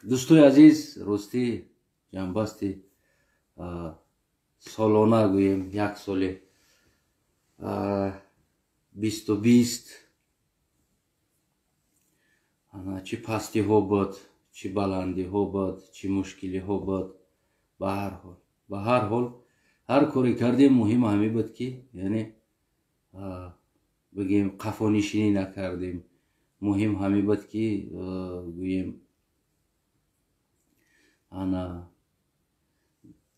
Дӯстои азиз, ростӣ ҷамъбасти солона гӯем, як соли 2020 чӣ пастиҳо буд, чӣ баландиҳо буд, чӣ мушкилиҳо буд. Ба ҳар ҳол ҳар коре кардем, муҳим ҳамин буд, ки яъне бигем, қафонишинӣ накардем. Муҳим ҳамин буд, ки гӯем, ана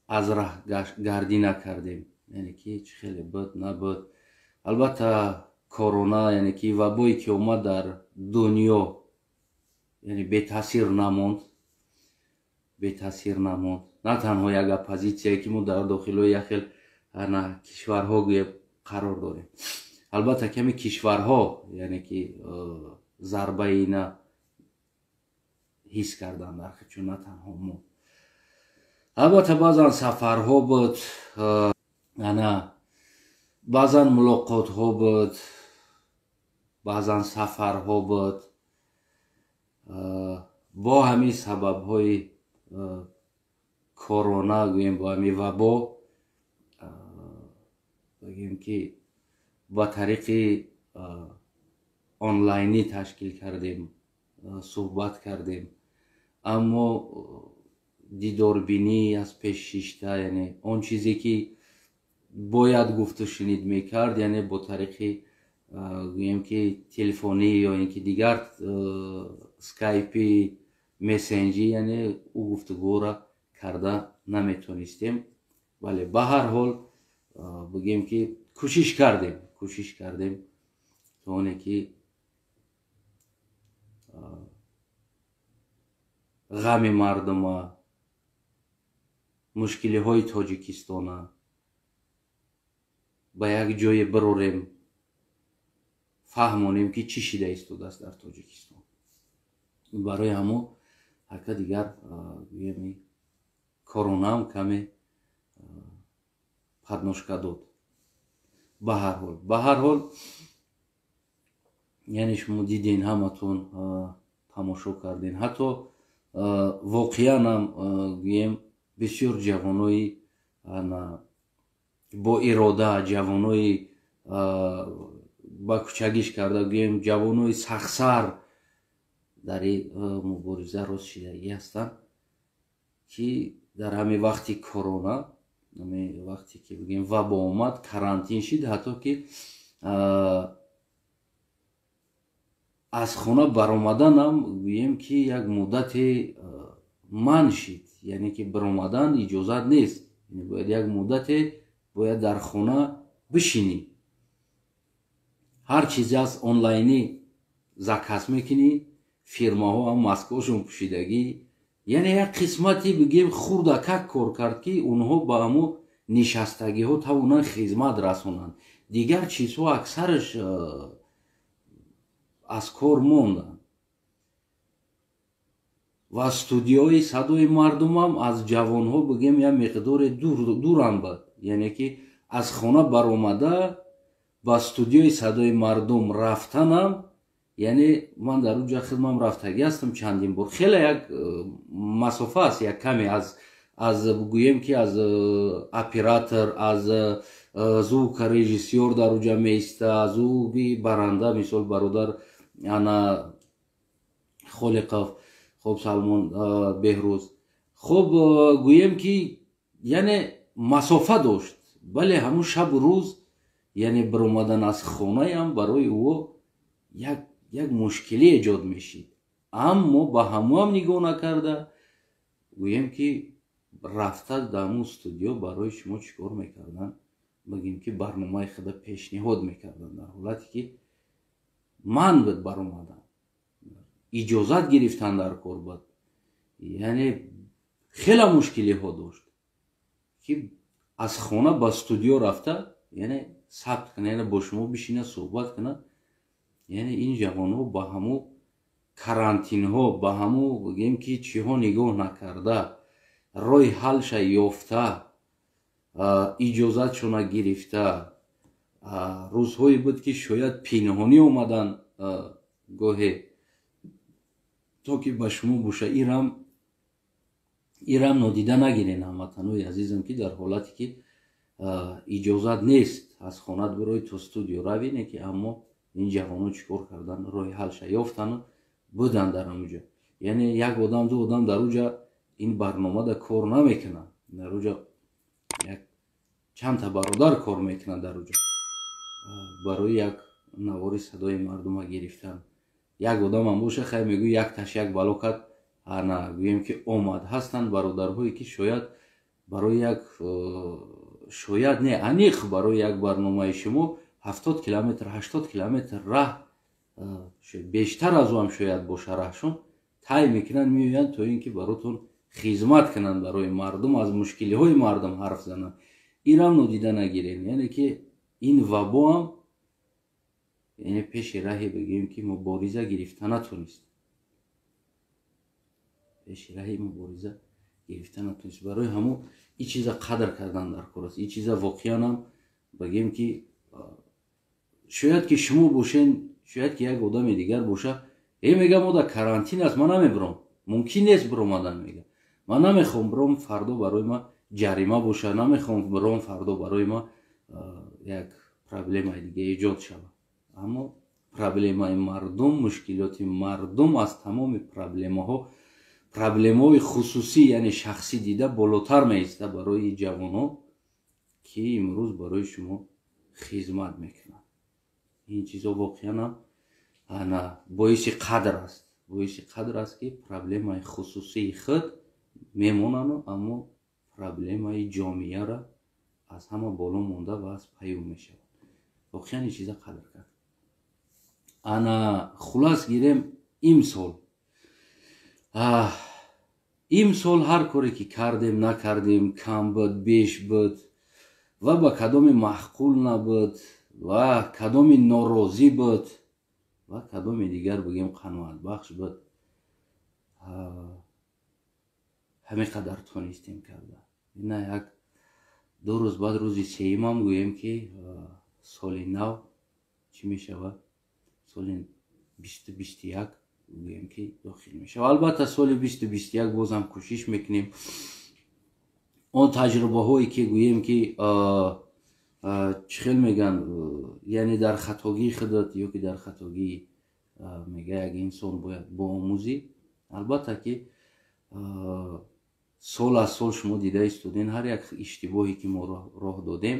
аз раҳ гардӣ накардем, яъне ки чӣ хеле буд, набуд. Албатта, корона, яъне ки вабое ки омад дар дунё, яъне бетаъсир намонд, бетаъсир намонд. На танҳо як оппозитсияе, ки мо дар дохилҳои як хел ана кишварҳо гӯем қарор дорем. Албатта, ками кишварҳо, яъне ки зарбаи ина ҳис карданд дар, чун на танҳо мо. Албатта, баъзан сафарҳо буд, ана баъзан мулоқотҳо буд, баъзан сафарҳо буд. Бо ҳамин сабабҳои корона гӯем, бо ҳамин вабо бигем, ки ба тариқи онлайнӣ ташкил кардем, суҳбат кардем, аммо дидорбинӣ аз пеш шишта, яъне он чизе ки бояд гуфту шунид мекард, яъне бо тариқи гӯем ки телефонӣ ё ин ки дигар скайпи, мессенҷи, яъне ӯ гуфтугӯро карда наметонистем. Вале ба ҳар ҳол бигем ки кӯшиш кардем, кӯшиш кардем то оне ки ғами мардума, мушкилиҳои Тоҷикистона ба як ҷое бирорем, фаҳмонем, ки чӣ шида истодааст дар Тоҷикистон. Барои ҳамо ҳака дигар гӯем, коронаам каме подножка дод. Ба ҳар ҳол, яъне шумо диден, ҳаматон тамошо карден. Ҳатто воқеанам гӯем, бисёр ҷавонои бо ирода, ҷавонои ба кӯчагиш карда гӯем, ҷавонои сахсар дар ин мубориза рост шидагӣ ҳастанд, ки дар ҳамин вақти корона, ҳамин вақте ки бигем вабо омад, карантин шид, ҳатто ки аз хона баромаданам гӯем ки як муддате манъ шид, яъне ки баромадан иҷозат нест, бояд як муддате бояд дар хона бишинӣ. Ҳар чизе аз онлайнӣ заказ мекунӣ, фирмаҳо ҳам маскаҳошон пӯшидагӣ. Яъне як қисмати бигем хурдакак кор кард, ки онҳо ба ҳамо нишастагиҳо тавонанд хизмат расонанд. Дигар чизҳо аксараш аз кор монданд ва студияҳои «Садои мардумам» аз ҷавонҳо бигем як миқдоре дурам буд. Яъне ки аз хона баромада ба студияи «Садои мардум» рафтанам, яъне ман дар он ҷа хидмам рафтагӣ ҳастам чандин бор, хеле як масофа аст, як каме аз гӯем ки аз оператор, аз звукорежиссёр дар уҷа меиста, аз ӯ баранда, мисол бародар ана Холиқов, хоб, Салмон, Беҳрӯз, хоб, гӯем ки яъне масофа дошт. Бале, ҳамун шабу рӯз, яъне баромадан аз хонаям барои ӯ як мушкилӣ эҷод мешид. Аммо ба ҳамоам нигоҳ накарда, гӯем ки рафта дар ҳамун студиё барои шумо чӣ кор мекарданд, бигем ки барномаи худа пешниҳод мекарданд. Дар ҳолате ки ман буд баромадан, иҷозат гирифтан дар кор буд, яъне хеле мушкилиҳо дошт, ки аз хона ба студиё рафта, яъне сабт кунад, яъне бо шумо бишина, суҳбат кунад. Яъне ин ҷавонҳо ба ҳамо карантинҳо, ба ҳамо бигем ки чиҳо нигоҳ накарда, роҳи ҳалша ёфта, иҷозатшона гирифта, рӯзҳое буд, ки шояд пинҳонӣ омадан гоҳе, то ки ба шумо боша. Ирам Ирам нодида нагирен, ҳамватанои азизам, ки дар ҳолате ки иҷозат нест аз хонат бирои то студио равине ки, аммо ин ҷавонон чӣ кор кардан, роҳи ҳалша ёфтану будан дар ҳамуҷа. Яъне як одам, ду одам дар уҷа ин барномада кор намекунанд, дар уҷа як чандта бародар кор мекунанд дар уҷа барои як навори садои мардума гирифтан. Як одамам боша, хай, мегӯй, якташ як бало кард, ана гӯем ки омад. Ҳастанд бародарҳое ки шояд барои як, шояд не, аниқ барои як барномаи шумо 70 километр, 80 километр раҳ, бештар аз ӯ ҳам шояд боша, раҳшон тай мекунанд, меоянд, то ин ки баротон хизмат кунанд, барои мардум, аз мушкилиҳои мардум ҳарф зананд. Инам нодида нагирем, яъне ки ин вабоам, яъне пеши раҳе бигӯем ки мубориза гирифта натонист, пеши раҳи мубориза гирифта натонист. Барои ҳамун ин чиза қадр кардан дар кор аст. Ин чиза воқеанам бигӯем ки шояд ки шумо бошен, шояд ки як одами дигар боша, э, мега, мо дар карантин аст, ман намебиром, мумкин нест биромадан, мега, ман намехоҳам биром, фардо барои ман ҷарима боша, намехоҳам биром, фардо барои ман як проблемаи дига эҷод шавад. Аммо проблемаи мардум, мушкилоти мардум аз тамоми проблемаҳо, проблемаҳои хусусӣ, яъне шахсӣ дида болотар меиста барои ҷавонҳо, ки имрӯз барои шумо хизмат мекунанд. Ин чизо воқеанам ана боиси қадр аст, боиси қадр аст, ки проблемаи хусусии худ мемонану, аммо проблемаи ҷомеаро аз ҳама боло монда ва аз паюм мешавад. Воқеан ин чиза қадр кард. Ана хулас гирем, имсол ҳар коре ки кардем, накардем, кам буд, беш буд ва ба кадоме маъқул набуд ва кадоми норозӣ буд ва кадоми дигар бигем қаноатбахш буд, ҳамин қадар тонистем карда. Ина як 2 рӯз баъд, рӯзи сеюмам гӯем ки соли нав чӣ мешавад, соли 2021 гӯем ки дохил мешавад. Албатта, соли 2021 бозам кӯшиш мекунем он таҷрибаҳое ки гӯем ки чӣ хел мегӯянд, яъне дар хатогии худат ё ки дар хатогии, мега, як инсон бояд боомӯзӣ. Албатта ки сол аз сол шумо дида истодем, ҳар як иштибоҳе ки мо роҳ додем,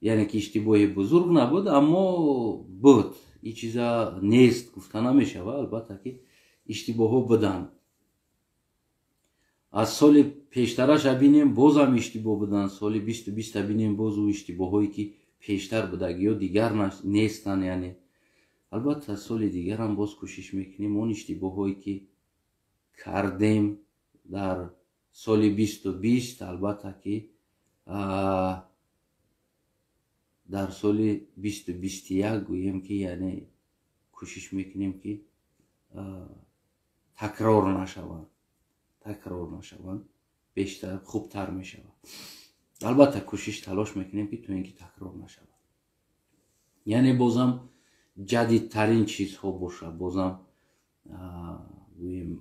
яъне ки иштибоҳи бузург набуд, аммо буд, ин чиза нест гуфта намешавад. Албатта ки иштибоҳҳо буданд. Аз соли пештараша бинем, бозам иштибоҳ буданд. Соли 2020-а бинем, боз ӯ иштибоҳҳое ки пештар будагиё дигар нестанд. Яъне албатта соли дигарам боз кӯшиш мекунем он иштибоҳҳое ки кардем дар соли 2020, албатта ки дар соли 2021 гӯем ки, яъне кӯшиш мекунем ки такрор нашаванд, такрор нашаванд, бештар хубтар мешавад. Албатта кӯшиш, талош мекунем ки то ин ки такрор нашавад, яъне бозам ҷадидтарин чизҳо бошад, бозам гӯем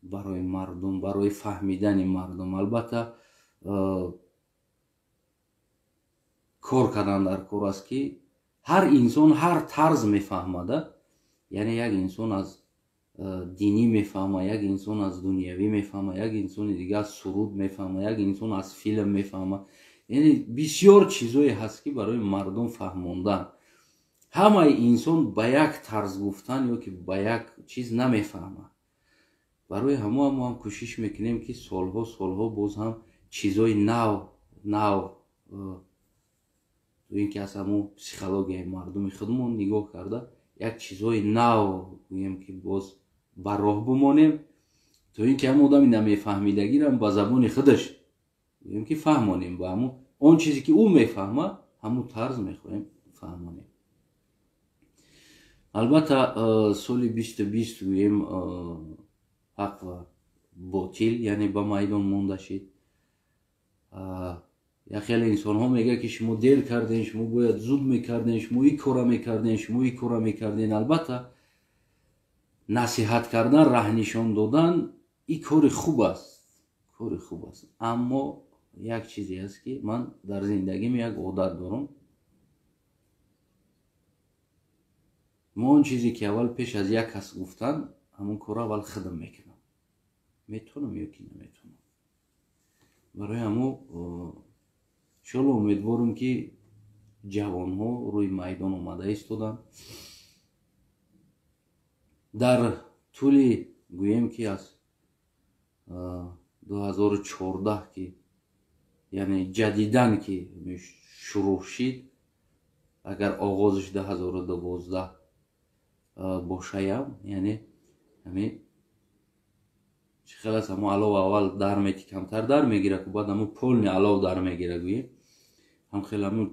барои мардум, барои фаҳмидани мардум. Албатта кор кардан дар кор аст, ки ҳар инсон ҳар тарз мефаҳмада. Яъне як инсон аз динӣ мефаҳма, як инсон аз дунявӣ мефаҳма, як инсони дига аз суруд мефаҳма, як инсон аз филм мефаҳма. Яъне бисёр чизое ҳаст, ки барои мардум фаҳмондан, ҳамаи инсон ба як тарз гуфтан ё ки ба як чиз намефаҳмад. Барои ҳамо мо ҳам кӯшиш мекунем, ки солҳо солҳо боз ҳам чизои нав нав, то ин ки аз ҳамон психологияи мардуми худмон нигоҳ карда, як чизҳои нав гӯем ки боз ба роҳ бимонем, то ин ки ҳамон одами намефаҳмидагирам ба забони худаш гӯем ки фаҳмонем, ба ҳамон он чизе ки ӯ мефаҳмад, ҳамун тарз мехоҳем фаҳмонем. Албатта соли 2020 гӯем ҳақ ва ботил, яъне ба майдон монда шид. Як хеле инсонҳо мегӯяд, ки шумо дер кардем, шумо бояд зуд мекардем, шумо ин кора мекардем, шумо ин кора мекардем. Албатта Насиҳат кардан, раҳ нишон додан и кори хуб аст, кори хуб аст. Аммо як чизе аст, ки ман дар зиндагим як одат дорам. Мо он чизе ки аввал пеш аз як кас гуфтан, ҳамон корро аввал худам мекунам. Метавонам ё ки наметавонам. Барои ҳамо иншоалло умедворам, ки ҷавонҳо рӯи майдон омада истоданд. Дар тӯли гӯем ки аз 2014 ки яъне ҷадидан ки шурӯъ шид, агар оғозиш 2012 бошаям, яъне ҳамин чӣ хел аст, ҳамо алов аввал дар мети, камтар дар мегира, ку баъд ҳамо полни алов дар мегира, гӯем ҳам хел ҳамун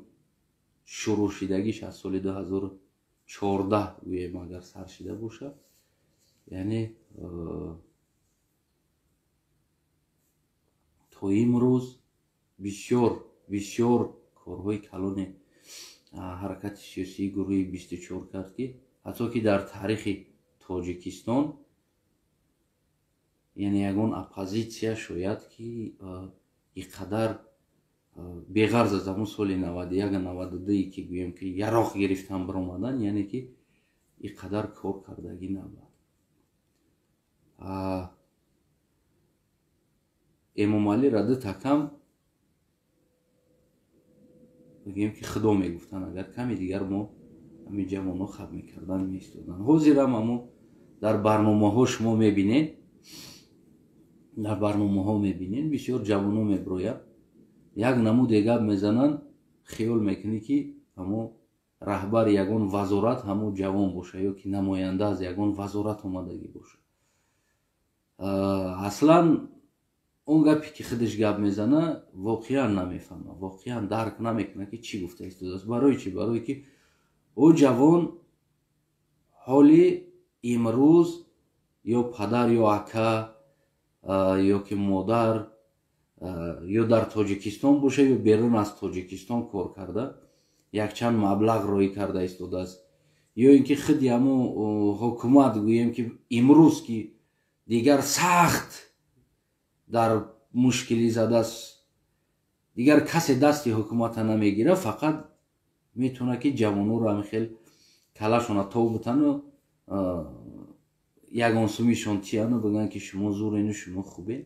шурӯъ шидагиш аз соли 2014 гӯем агар сар шида бошад, яъне то имрӯз бисёр бисёр корҳои калони ҳаракати сиёсии гурӯҳи 24 кард, ки ҳатто ки дар таърихи Тоҷикистон яъне ягон оппозитсия шояд ки ин қадар беғарз аз ҳамон соли 91 92 ки гӯем ки яроқ гирифтан баромадан, яъне ки ин қадар кор кардагӣ набуд. Эмомалӣ раду такам бигӯем ки худо мегуфтанд, агар ками дигар мо ҳамин ҷавонҳо хаб мекардан меистоданд. Ҳозирам ҳамо дар барномаҳо шумо мебинед, дар барномаҳо мебинед, бисёр ҷавонҳо мебирояд, як намуде гап мезананд, хиёл мекунӣ ки ҳамо раҳбари ягон вазорат ҳамо ҷавон боша ё ки намоянда аз ягон вазорат омадагӣ боша. Аслан он гапе ки худаш гап мезана воқеан намефаҳма, воқеан дарк намекунад ки чӣ гуфта истодааст. Барои чӣ? Барое ки ӯ ҷавон ҳоли имрӯз ё падар ё ака ё ки модар ё дар Тоҷикистон боша ё берун аз Тоҷикистон кор карда, якчанд маблағ роҳӣ карда истодааст, ё ин ки худи ҳамо ҳукумат гӯем ки имрӯз ки дигар сахт дар мушкилӣ задааст, дигар касе дасти ҳукумата намегирад, фақат метавонад ки ҷавонҳоро ҳамин хел калашона тов бутану ягон сумишон тияну бигӯянд ки шумо зурену шумо хубед.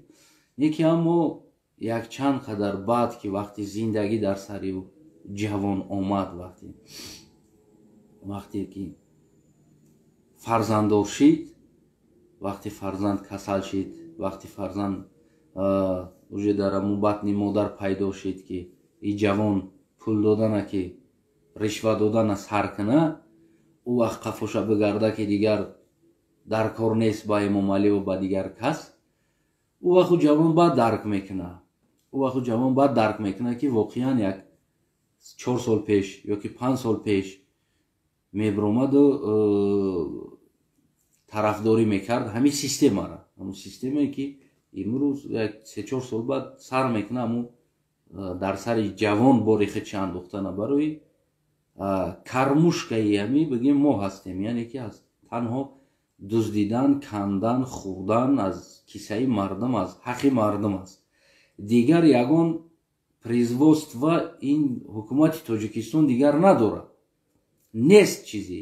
Не ки аммо якчанд қадар баъд ки вақти зиндагӣ дар сари ҷавон омад, вақте ки фарзанддор шид, вақте фарзанд касал шид, вақте фарзанд уже дар ҳамун батни модар пайдо шид, ки и ҷавон пул додана ки ришва додана сар куна, ӯ вақт қафоша бигарда ки дигар дар кор нест ба Эмомаливу ба дигар кас, ӯ вақт ӯ ҷавон баъд дарк мекунад, ӯ вақт ӯ ҷавон баъд дарк мекунад ки воқеан як 4 сол пеш ё ки 5 сол пеш мебиромаду тарафдорӣ мекард ҳамин системаро, ҳамун системае ки имрӯз як 3-4 сол баъд сар мекунад, ҳамун дар сари ҷавон бори худша андохтана. Барои кармушкаи ҳамин бигем мо ҳастем, яъне ки аз танҳо дуздидан, кандан, хӯрдан аз кисаи мардум, аз ҳаққи мардум аст. Дигар ягон производство ин ҳукумати Тоҷикистон дигар надорад, нест чизе.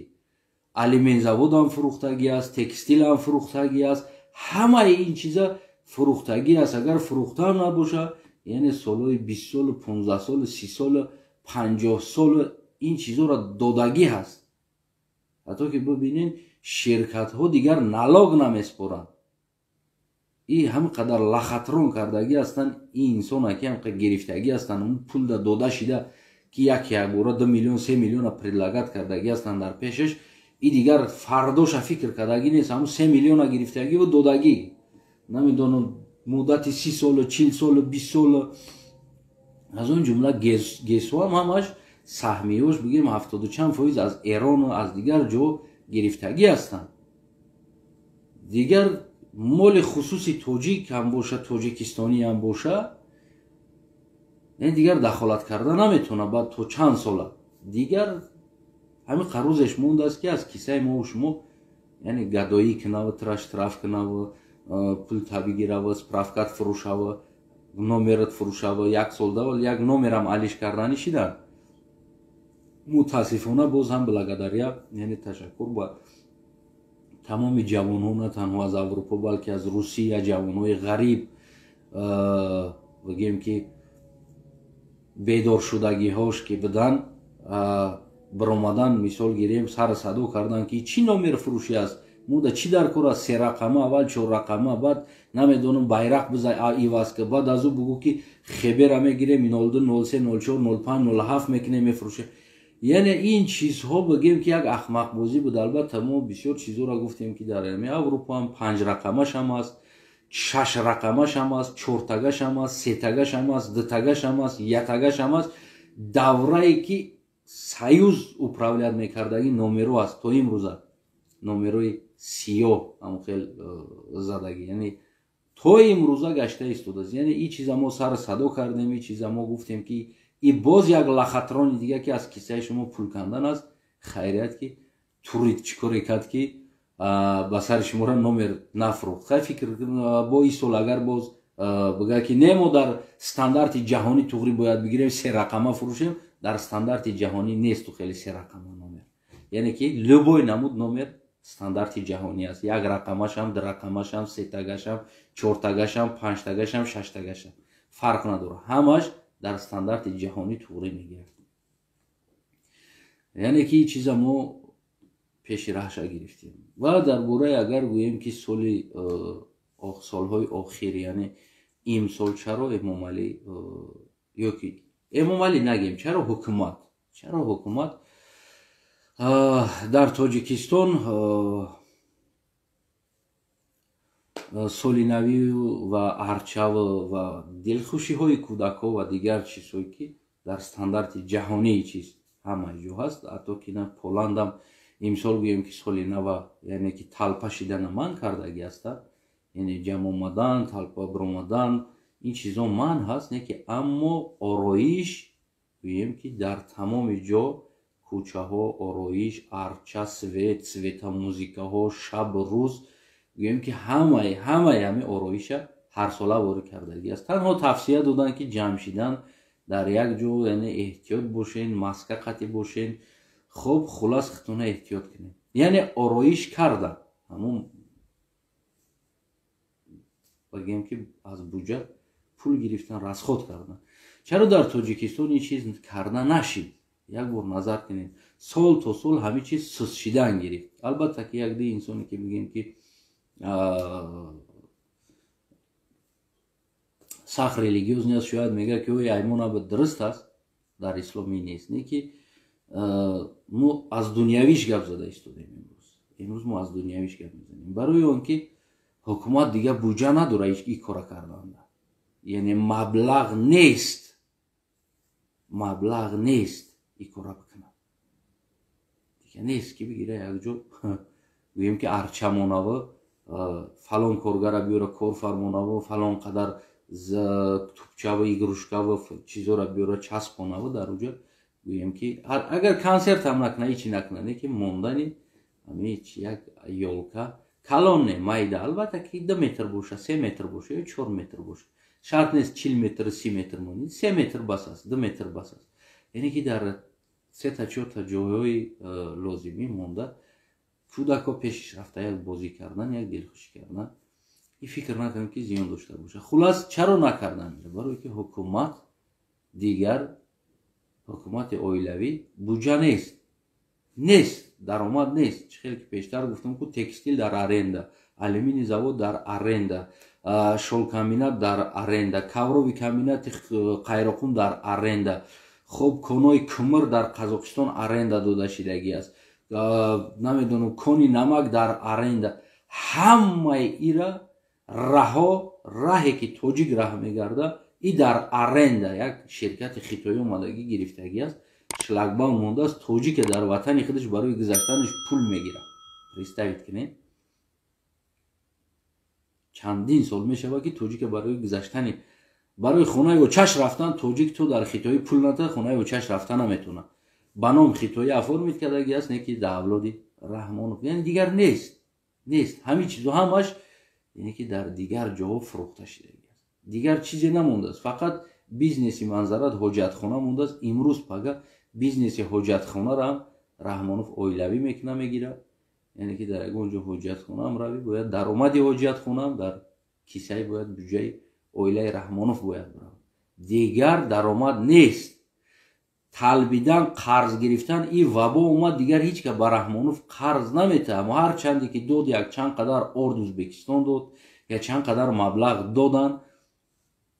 Алюминзаводам фурӯхтагӣ аст, текстилам фурӯхтагӣ аст, ҳамаи ин чиза фурӯхтагӣ аст. Агар фурӯхтаам набошад, яъне солҳои 20 солу 15 солу 30 солу 50 солу ин чизоро додагӣ ҳаст. Ҳатто ки бибинед, ширкатҳо дигар налог намеспоранд. И ҳам қадар лахатрон кардагӣ ҳастанд, ин инсона ки ҳам қадар гирифтагӣ ҳастанд, он пул да дода шида ки як якбора 2 миллион 3 миллиона предлагат кардагӣ ҳастанд дар пешаш, и дигар фардоша фикр кардагӣ нест, ҳамун 3 миллиона гирифтагиву додагӣ. Намедонам муддати 30 солу 40 солу 20 солу, аз он ҷумла гесуам ҳамаш саҳмиёш бигем 70 чанд фоиз аз Эрону аз дигар ҷо гирифтагӣ ҳастанд. Дигар моли хусуси тоҷик ҳам боша, тоҷикистонӣ ҳам боша, яъне дигар дахолат карда наметавонад баъд то чанд сола. Дигар ҳамин қарузеш мондааст ки аз кисаи мову шумо Яъне гадоӣ кунаву тра штраф кунаву пул табигираву справкат фурӯшаву номерат фурӯшаву як сол давал як номерам алиш карданӣ шидан. Мутаассифона, боз ҳам благодаря, яъне ташаккур ба тамоми ҷавонҳо, на танҳо аз Аврупо, балки аз Русия, ҷавонҳои ғариб, бигем ки бедоршудагиҳош ки будан, баромадан, мисол гирем, сар садо кардан, ки чӣ номер фурӯшӣ аст, муда чӣ дар кор аст, серақама, аввал чоррақама, баъд намедонам, байрақ биза иваз ка, баъд аз ӯ бугӯ, ки хебера мегирем, 02, 03, 04, 05, 07 мекунем, мефурӯшем. Яъне ин чизҳо, бигем ки як ахмақбозӣ буд. Албатта, мо бисёр чизҳоро гуфтем, ки дар ами Аврупо ҳам панҷрақамашам аст, шашрақамашам аст, чортагашам аст, сетагашам аст, дутагашам аст, ятагашам аст. Даврае ки Союз управлять мекардаги номеро аст, то имрӯза номерои сиёҳ ҳамон хел задагӣ, яъне то имрӯза гашта истодааст. Яъне ин чиза мо сар садо кардем, ин чиза мо гуфтем, ки и боз як лохотрони дига, ки аз кисаи шумо пул кандан аст. Хайрият, ки турит чӣ коре кард, ки ба сари шуморо номер нафрӯхт. Хай, фикр бо ин сол агар боз бигӯяд, ки не, мо дар стандарти ҷаҳонӣ туғрӣ бояд бигирем, серақама фурӯшем, дар стандарти ҷаҳонӣ несту хеле серақама номер. Яъне ки любой намуд номер стандарти ҷаҳонӣ аст: як рақамашам, дурақамашам, сетагашам, чортагашам, панҷтагашам, шаштагашам, фарқ надорад, ҳамаш дар стандарти ҷаҳонӣ туғрӣ мегирад. Яъне ки ин чиза мо пеши раҳша гирифтем. Ва дар бораи, агар гӯем, ки соли солҳои охир, яъне имсол, чаро Эмомалӣ, ё ки Эмомалӣ нагем, чаро ҳукумат дар Тоҷикистон соли навию ва арчаву ва дилхушиҳои кӯдакҳо ва дигар чизҳое, ки дар стандарти ҷаҳонии чиз ҳама ҷо ҳаст, ҳатто ки на Поландам имсол, гӯем ки соли нава, яъне ки талпа шидана манъ кардагӣ аста, яъне ҷамъ омадан, талпа биромадан, ин чизо манъ ҳаст, не ки аммо ороиш, гӯем ки дар тамоми ҷо кӯчаҳо ороиш, арча, свет, света, музикаҳо, шаб рӯз, гӯем ки ҳамаи ҳамин ороиша ҳарсола ворид кардагӣ аст. Танҳо тавсия доданд, ки ҷамъ шидан дар як ҷо, яъне эҳтиёт бошен, маска қатӣ бошен. Хуб, хулас, худтона эҳтиёт кунед. Яъне ороиш карда, ҳамун бигем ки аз буҷа пул гирифтан, расход кардан. Чаро дар Тоҷикистон ин чиз карда нашид? Як бор назар кунед, сол то сол ҳамин чиз суст шидан гирифт. Албатта ки як ди инсоне, ки бигем ки сахт религиозный аст, шояд мегӯяд, ки ой, аймона дуруст аст, дар исломӣ нест. Не ки мо аз дунявиш гап зада истодем имрӯз. Имрӯз мо аз дунявиш гап мезанем, барои он ки ҳукумат дигар буҷа надора ин кора карданда, яъне маблағ нест, маблағ нест ин кора бикунад. Дигар нест, ки бигира якҷо, гӯем ки арча монаву фалон коргара биёра, кор фармонаву фалон қадар тупчаву игрушкаву чизора биёра, часпонаву дар уҷа, гӯем ки агар консерт ҳам накуна, ҳечи накуна, не ки мондани ҳамин як ёлка калон не, майда, албатта ки 2 метр боша, 3 метр боша ё 4 метр боша, шарт нест 40 метр, 30 метр монӣ, 3 метр бас аст, 2 метр бас аст. Яъне ки дар сета чорта ҷойҳои лозимӣ монда, кӯдакҳо пешиш рафта, як бозӣ кардан, як дилхушӣ кардан, ин фикр накунем, ки зиён дошта бошад. Хулас, чаро накардан? Барое ки ҳукумат дигар, ҳукумати оилавӣ, буҷа нест, нест, даромад нест. Чӣ хеле ки пештар гуфтам, ку текстил дар аренда, алюминий завод дар аренда, шолкомбинат дар аренда, ковровый комбинати Қайроқум дар аренда, хуб, конои кумир дар Қазоқистон аренда дода шидагӣ аст, намедонам, кони намак дар аренда. Ҳамаи ира раҳо, раҳе ки тоҷик раҳ мегарда, и дар аренда як ширкати хитоӣ омадагӣ гирифтагӣ аст, шлагбаум мондааст. Тоҷике дар ватани худаш барои гузаштанаш пул мегирад. Представить кунед, чандин сол мешавад, ки тоҷике барои гузаштани, барои хонаи очаш рафтан, тоҷик то дар хитоӣ пул надад, хонаи очаш рафта наметавонад. Ба ном хитоӣ оформить кардагӣ аст, не ки давлоди Раҳмонов. Яъне дигар нест. Нест. Ҳамин чизо ҳамаш яъне ки дар дигар ҷоҳо фурӯхта шудагӣ аст. Дигар чизе намондааст. Фақат бизнеси манзарат ҳоҷатхона мондааст. Имрӯз пага бизнеси ҳоҷатхонаро ҳам Раҳмонов оилавӣ мекуна, мегирад. Яъне ки дар ягон ҷо ҳоҷатхонаам равӣ, бояд даромади ҳоҷатхонаам дар кисаи бояд буҷаи оилаи Раҳмонов бояд биравад. Дигар даромад нест. Талбидан, қарз гирифтан, ин вабо омад, дигар ҳеҷ ка ба Раҳмонов қарз наметаҳад. Аммо ҳар чанде ки дод, як чанд қадар орд Ӯзбекистон дод, як чанд қадар маблағ додан,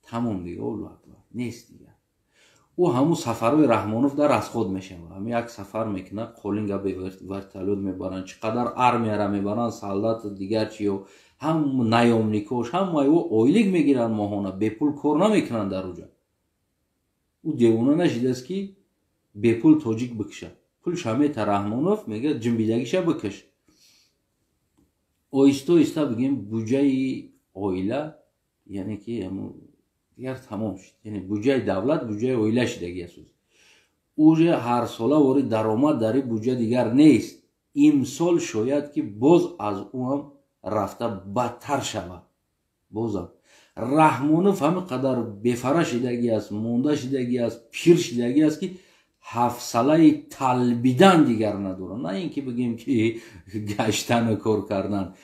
тамом дига, Аллоҳу акбар, нест дигар. Ӯ ҳамун сафарҳои Раҳмонов дар расход мешавад. Ҳамин як сафар мекунад, қолинга вертолёт мебаранд, чӣ қадар армияра мебаранд, солдат дигар чиё, ҳам наёмникош, ҳамаи ӯ ойлик мегиранд моҳона, бепул кор намекунанд дар уҷа. Ӯ девона нашидааст ки бепул тоҷик бикушад. Пулша мета Раҳмонов, мегӯяд ҷинбидагиша бикуш. Оҳиста оҳиста бигем буҷаи оила, яъне ки дигар тамом шуд. Яъне буҷаи давлат буҷаи оила шидаги аст. Уже ҳар сола ворид даромад дар ин буҷа дигар нест. Имсол шояд ки боз аз ӯ ҳам рафта бадтар шавад. Бозам Раҳмонов ҳамин қадар бефара шидаги аст, монда шидаги аст, пир шидаги аст ки ҳафсалаи талбидан дигар надорад. На ин ки бигем ки гаштану кор кардан.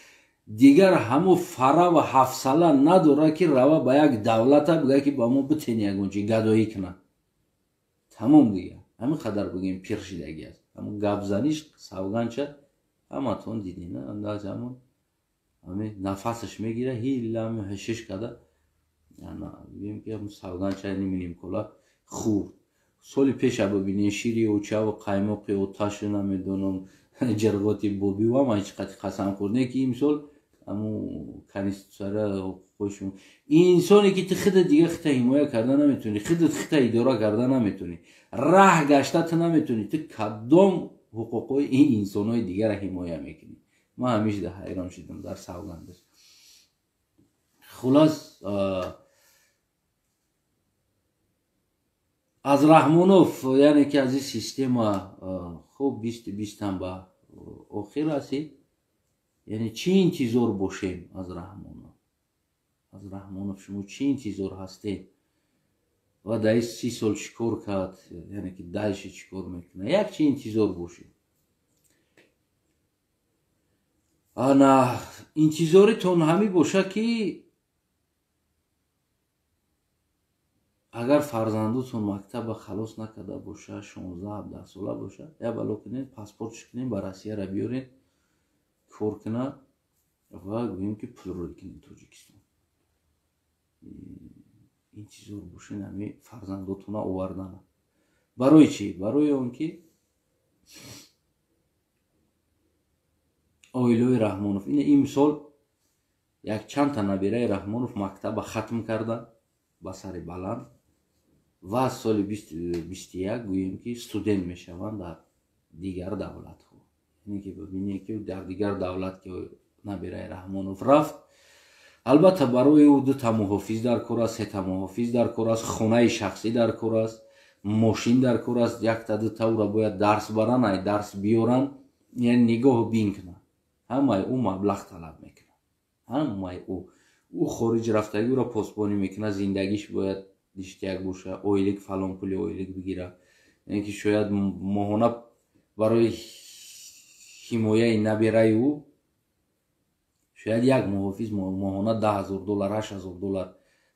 Дигар ҳамун фара ва ҳафсала надорад ки рава ба як давлата бигӯяд ки ба мо битен ягон чи гадоӣ кунад. Тамом дигар. Ҳамин қадар бигем пир шидаги аст. Ҳамун гапзаниш савганча ҳаматон дидем, андаз ҳамун ҳамин нафасаш мегирад, ҳила ҳамин ҳишиш карда, бигем ки ҳамун савганча нимнимкола хӯрд. Соли пеша бибинед шири очаву қаймоқи оташу намедонам ҷирғоти бобиву ҳама ҳеҷ қати қасам хӯрд. Не ки имсол ҳамун конститутсияра ҳуқуқҳои инсоне ки ту худат дига хита ҳимоя карда наметавонӣ, худат хита идора карда наметавонӣ, раҳ гашта ту наметавонӣ, ту кадом ҳуқуқҳои ин инсонҳои дигарро ҳимоя мекунӣ? Ман ҳамеша ҳайрон шудам дар савгандаш. Хулас, аз Раҳмонов, яъне ки аз ин система хуб 2020 ҳам ба охир расид. Яъне чӣ интизор бошем аз Раҳмонов? Аз Раҳмонов шумо чӣ интизор ҳастед? Ва дар ин 30 сол чӣ кор кард? Яъне ки дальше чӣ кор мекунад? Як чӣ интизор бошед? Ана интизоритон ҳамин бошад ки агар фарзандотон мактаба халос накарда боша, 16-17 сола боша, як бало кунед, паспортш кунед, ба Россияра биёред, кор кунад ва гӯем ки пул рӯй кунед Тоҷикистон. Интизор бошед ҳамин фарзандотона овардана. Барои чӣ? Барои он ки оилаи Раҳмонов ин имсол як чанд та набираи Раҳмонов мактаба хатм карда ба сари баланд ва аз соли 2021 гӯем ки студент мешаванд дар дигар давлатҳо. Яъне ки бибинед ки дар дигар давлат ки набираи Раҳмонов рафт, албатта барои ӯ 2 та муҳофиз дар кор аст, 3 та муҳофиз дар кор аст, хонаи шахсӣ дар кор аст, мошин дар кор аст, 1 та 2 та ӯра бояд дарс баранд, ай дарс биёранд, яъне нигоҳу бин кунанд. Ҳамаи ӯ маблағ талаб мекунад. Ҳамаи ӯ. Ӯ хориҷ рафтагӣ ӯро посбонӣ мекунад, зиндагиш бояд ништяк боша, ойлик фалон пули ойлик бигирад. Яъне ки шояд моҳона барои ҳимояи набираи ӯ шояд як муҳофиз моҳона $10,000, $8,000,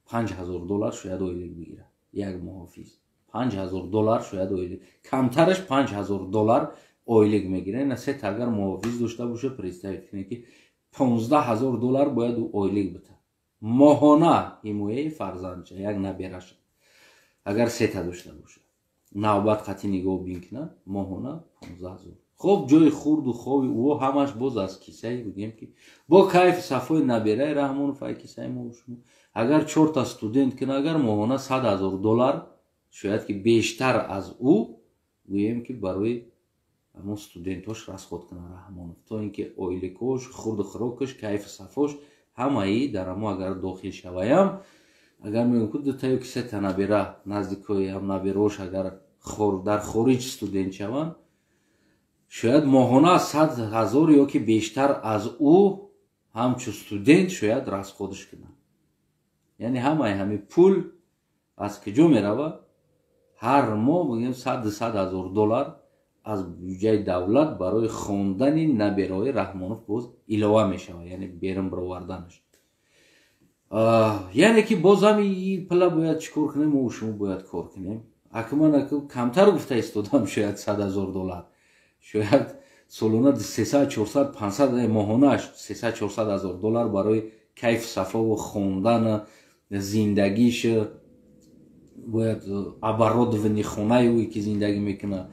$5,000 шояд ойлик бигирад. Як муҳофиз $5,000 шояд ойлик, камтараш $5,000 ойлик мегирад. Ина се та агар муҳофиз дошта боша, представить кунед ки $15,000 бояд ӯ ойлик битад моҳона ҳимояи фарзандша, як набираша. Агар се та дошта боша, навбат қатъи нигоҳ бин кунад, моҳона 15,000. Хоб ҷои хурду хоби ӯ ҳамаш боз аз кисаи бигем ки бо кайфи сафои набираи Раҳмонов ай кисаи мо шумо. Агар 4 та студент кунад, агар моҳона $100,000 шояд ки бештар аз ӯ гӯем ки барои ҳамон студентош расход кунад Раҳмонов, то ин ки ойликош, хурду хӯрокаш, кайфи сафош ҳамаи дар ҳамо агар дохил шаваям, агар мегӯям ки 2 та ё ки 3 та набира наздикои ҳам набирош агар дар хориҷ студент шаванд, Шояд моҳона 100 000 ё ки бештар аз ӯ ҳамчун студент шояд расход ш кунад. Яъне ҳамаи ҳами пул аз куҷо меравад? Ҳар моҳ, бигем, 100-200 ҳазор доллар аз буҷаи давлат барои хондани набераҳои Раҳмонов боз илова мешавад, яъне берун бироварданаш. Яъне ки боз ҳам пула бояд чӣ кор кунем? Мо шумо бояд кор кунем. Акман камтар гуфта истодам, шояд 100 000 доллар, шояд солона 300, 400, 500, моҳонааш 300, 400 ҳазор доллар барои кайфу сафову хондан, зиндагиш, бояд оборудование хонаи ӯе ки зиндагӣ мекунад,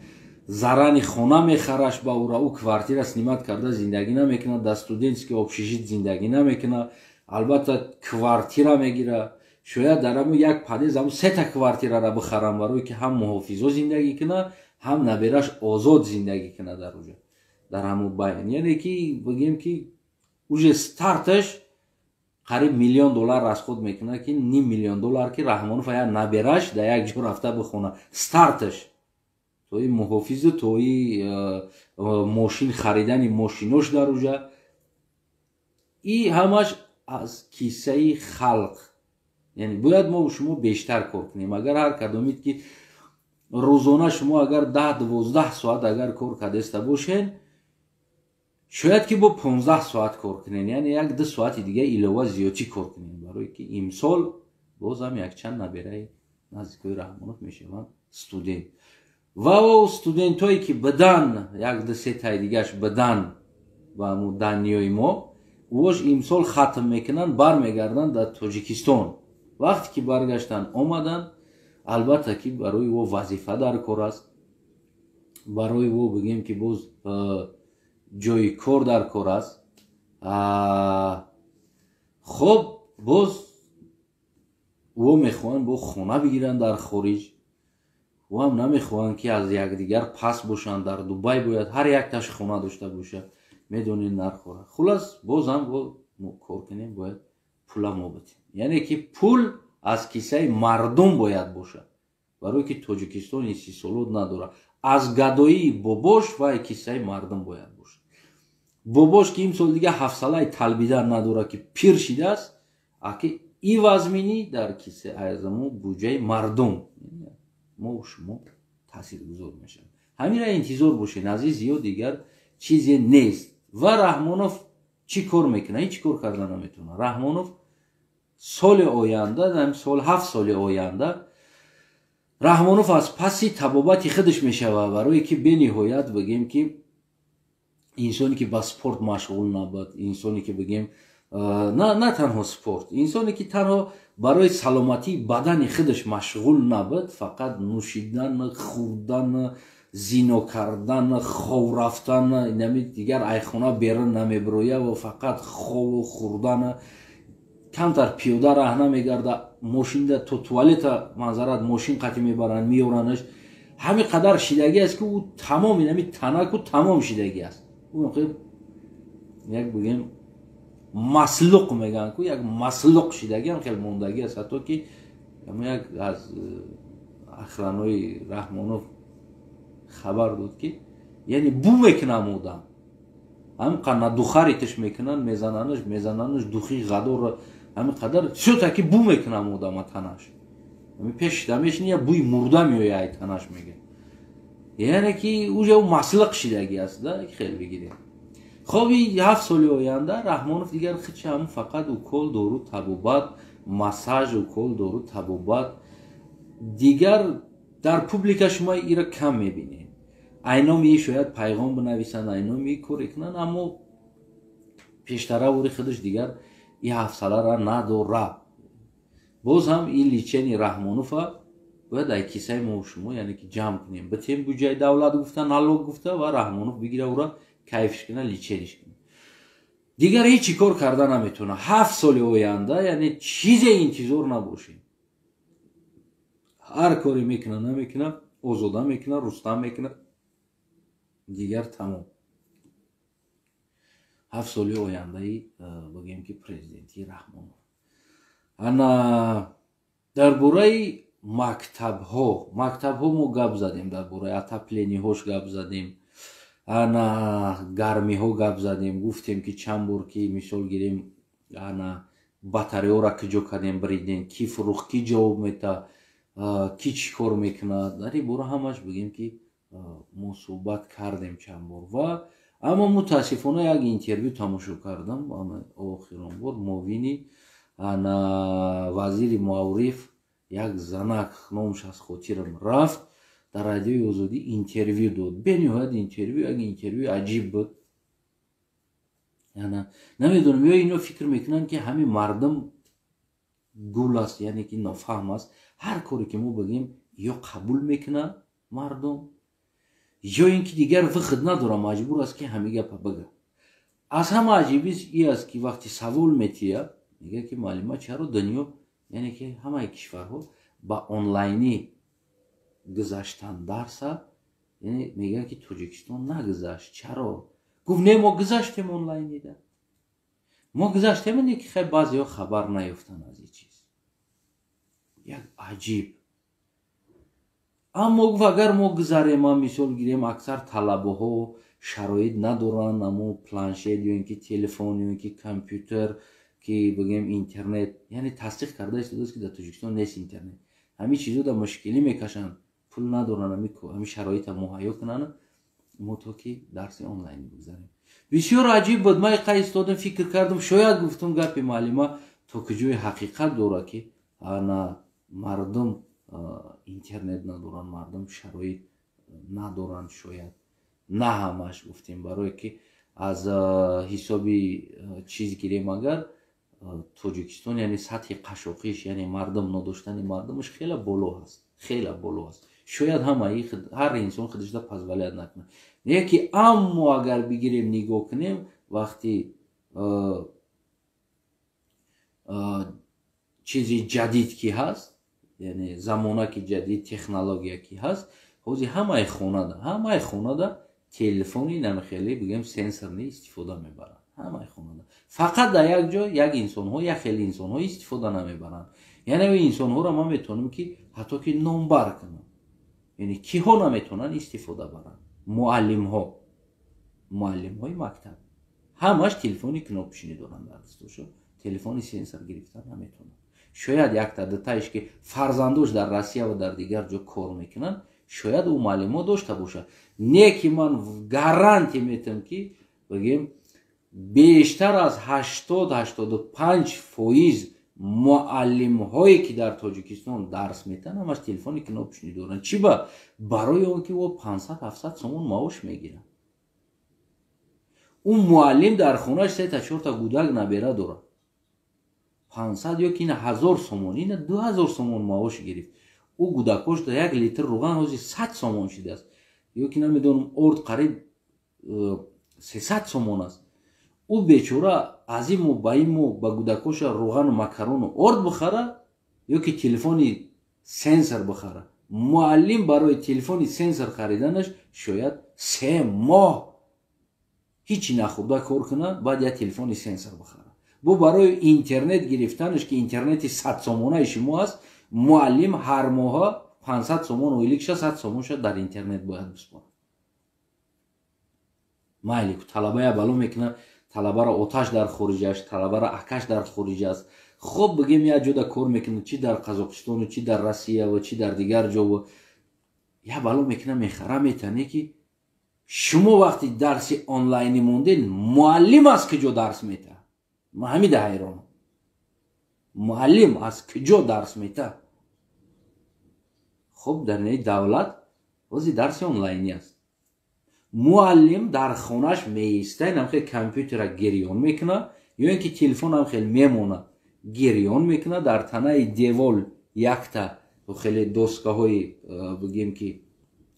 зарани хона мехараш ба ӯра. Ӯ квартира снимать карда зиндагӣ намекунад, дар студентский общежит зиндагӣ намекунад, албатта квартира мегирад. Шояд дар ҳамн як подъезд ҳамн сета квартирара бихарам, барое ки ҳам муҳофизо зиндагӣ кунад, ҳам набераш озод зиндагӣ кунад дар уҷа, дар ҳамун байн. Яъне ки бигем, ки уже старташ қариб миллион доллар расход мекунад, ки ним миллион доллар, ки Раҳмонов як набераш дар як ҷо рафта бихона. Старташ тои муҳофизу тои мошин харидани мошинош дар уҷа, и ҳамаш аз киссаи халқ. Яъне бояд мо шумо бештар кор кунем. Агар ҳар кадомид ки рӯзона шумо агар 10-12 соат агар кор кардаиста бошен, шояд ки бо 15 соат кор кунен, яъне 1-2 соати дига илова зиёдчӣ кор кунен, барое ки имсол бозам якчанд набераи наздикои Раҳмонов мешаванд студент. Ва о студентое ки бидан, як ду сетаи дигаш бидан ба даниёи мо, вош имсол хатм мекунанд, бармегарданд дар Тоҷикистон. Вақте ки баргаштан омаданд, албатта ки барои во вазифа дар кор аст, барои во, бигем, ки боз ҷои кор дар кор аст. Хоб, боз во мехоҳанд бо хона бигиранд дар хориҷ. Ҳам намехоҳанд, ки аз якдигар пас бошанд. Дар Дубай бояд ҳар якташ хона дошта бошад, медонед нархора. Хулас, бозам мо кор кунем, бояд пула мо битем, яъне ки пул аз киссаи мардум бояд бошад, барое ки Тоҷикистон истисолот надорад. Аз гадоии бобош вай киссаи мардум бояд бошад. Бобош ки имсол дига ҳафсалаи талбидан надорад, ки пир шидааст, аки и вазминӣ дар кисса азамо буҷаи мардум мо шумо таъсиргузор мешавад. Ҳамира интизор бошед, азиз, ё дигар чизе нест. Ва Раҳмонов чӣ кор мекунад? Ҳеҷ кор карда наметавонад Раҳмонов. Соли оянда, сол, 7 соли оянда Раҳмонов аз паси табобати худаш мешавад, барое ки бениҳоят, бигем, ки инсоне ки ба спорт машғул набуд, инсоне ки, бигем, на танҳо спорт, инсоне ки танҳо барои саломатии бадани худаш машғул набуд, фақат нӯшидан, хӯрдан, зино кардан, хов рафтан, нами дигар айхона берун намебироя ва фақат хову хӯрдан, камтар пиёда раҳ намегарда, мошинда то туалета манзарат мошин қатӣ мебаранд, меёранаш. Ҳамин қадар шидагӣ аст, ки ӯ тамом инами танаку тамом шидагӣ аст. Як, бигем, маслуқ мегӯянд ку, як маслуқ шидагиам хеле мондагӣ аст. Ҳатто ки як аз охранои Раҳмонов хабар дод, ки яъне бу мекунам одам, ҳамин қадр духари тиш мекунанд, мезананаш, мезананаш духи ғадорро, ҳамин қадар всё-таки бу мекунам одама танаш. Пеш дамешни я бӯи мурда меояд ай танаш, мега. Яъне ки уже ӯ маслиқ шидагӣ аст да, хел бигирем. Хоб, 7 соли оянда Раҳмонов дигар хичи ҳамн фақат укол, дору, табобат, массаж, укол, дору, табобат. Дигар дар публика шумо ира кам мебинед. Айноми шояд пайғом бинависанд, айноми коре кунанд, аммо пештара вори худаш дигар и ҳафсалара надора. Боз ҳам ин лечение Раҳмонова бояд ай кисаи мо шумо, яъне ки ҷамъ кунем, битем буҷаи давлат гуфта, налог гуфта, ва Раҳмонов бигира, ура кайфш куна, лечение ш куна. Дигар ҳеҷ кор карда наметавона 7 соли оянда, яъне чизе интизор набошем. Ҳар коре мекуна, намекуна, Озода мекуна, Рустам мекуна, дигар тамом. 7 соли ояндаи, бигем, ки президенти Раҳмонов. Ана дар бораи мактабҳо мо гап задем, дар бораи отопление ҳош гап задем. Ана гармиҳо гап задем, гуфтем, ки чанд бор, ки мисол гирем, ана батареяро куҷо кардем, бридем, ки фурӯхт, ки ҷавоб мета, ки чӣ кор мекунад. Дар ин бора ҳамаш бигем, ки мо суҳбат кардем чанд бор. Ва аммо мутаассифона як интервю тамошо кардам охирон бор, муовини ана вазири маориф, як занак, номаш аз хотирам рафт, дар Радиои Озодӣ интервю дод. Бениҳоят интервю, як интервюи аҷиб буд. Намедонам, ё ино фикр мекунанд, ки ҳамин мардум гул аст, яъне ки нофаҳм аст, ҳар коре ки мо бигем, ё қабул мекунад мардум, ё ин ки дигар выход надорам, маҷбур аст, ки ҳамин гапа бигӯ. Аз ҳама аҷибис и аст, ки вақти савол метия, мегӯяд, ки муаллима, чаро дунё, яъне ки ҳамаи кишварҳо ба онлайнӣ гузаштан дарса, яъне мегӯянд, ки Тоҷикистон нагузашт, чаро? Гуфт: не, мо гузаштем, онлайнида мо гузаштем, не ки хай баъзеҳо хабар наёфтанд аз ин чиз. Як аҷиб. Аммо гуфт, агар мо гузарем, мисол гирем, аксар талабаҳо шароит надоранд, амо планшет ё ин ки телефон, ё ин ки компютер, ки бигем интернет, яъне тасдиқ карда истодааст, ки дар Тоҷикистон нест интернет, ҳамин чизо дар мушкилӣ мекашанд, пул надоранд ҳамин шароита муҳайё кунанд, мо то ки дарси онлайн бигзарем. Бисёр аҷиб буд. Ман иқа истодам, фикр кардам, шояд, гуфтам, гапи муаллима то куҷои ҳақиқат дорад, ки ана мардум интернет надоранд, мардум шароит надоранд. Шояд на ҳамаш, гуфтем, барое ки аз ҳисоби чиз гирем, агар Тоҷикистон, яъне сатҳи қашоқиш, яъне мардум надоштани мардумаш хеле боло ҳаст, хеле боло аст. Шояд ҳамаи ҳар инсон худашда позволять накунад, не ки. Аммо агар бигирем, нигоҳ кунем, вақти чизи ҷадид ки ҳаст, яъне замона ки ҷадид, технология ки ҳаст, ҳозир ҳамаи хонада телефони намхеле, бигем, сенсорный истифода мебаранд ҳамаи хонада. Фақат дар як ҷо як инсонҳо, як хеле инсонҳо истифода намебаранд. Яъне инсонҳоро ман метавонам, ки ҳатто ки номбар кунам, яъне киҳо наметавонанд истифода баранд? Муаллимҳо, муаллимҳои мактаб ҳамаш телефони кнопочный доранд дар дастошо, телефони сенсор гирифтан наметавонанд. Шояд якта дутаиш, ки фарзандош дар Россия ва дар дигар ҷо кор мекунанд, шояд ӯ муаллимҳо дошта бошад. Не ки ман гарантия метавам, ки бигем, бештар аз 80-85% муаллимҳое, ки дар Тоҷикистон дарс метаҳанд, ҳамаш телефони кнопочный доранд. Чӣ ба? Барои он ки ӯ 500-700 сомон маош мегирад. Ӯ муаллим дар хонааш сета, чорта гудак, набера дорад. 500 ё ки ина 1000 сомон, ина 2000 сомон маош гирифт, ӯ гудакош да як литр руған ҳозир 100 сомон шидааст, ё ки намедонам, орд қариб 300 сомон аст. Ӯ бечора аз ин моҳ ба ин моҳ ба гудакоша руғану макарону орд бихара ё ки телефони сенсор бихара? Муаллим барои телефони сенсор хариданаш шояд 3 моҳ ҳичи нахӯрда кор кунад, баъд як телефони сенсор бихара. Бо барои интернет гирифтанаш, ки интернети 100 сомонаи шумо аст, муаллим ҳар моҳа 500 сомон ойликша, 100 сомонша дар интернет бояд биспорад. Майли, талабая бало мекунад, талабаро оташ дар хориҷ аст, талабаро акаш дар хориҷ аст. Хоб, бигем, як ҷода кор мекунад, чи дар Қазоқистону, чи дар Россия ва чи дар дигар ҷо, як бало мекунад, мехара, метане. Ки шумо вақти дарси онлайнӣ мондед, муаллим аз куҷо дарс метаҳад? Ман ҳамида ҳайронам: муаллим аз куҷо дарс метаҳад? Хуб, дар наи давлат ҳозир дарси онлайнӣ аст. Муаллим дар хонааш меиста, инам хел компютера гирён мекунад ё ин ки телефонам хел мемонад, гирён мекунад, дар танаи девол якта хеле доскаҳои бигем, ки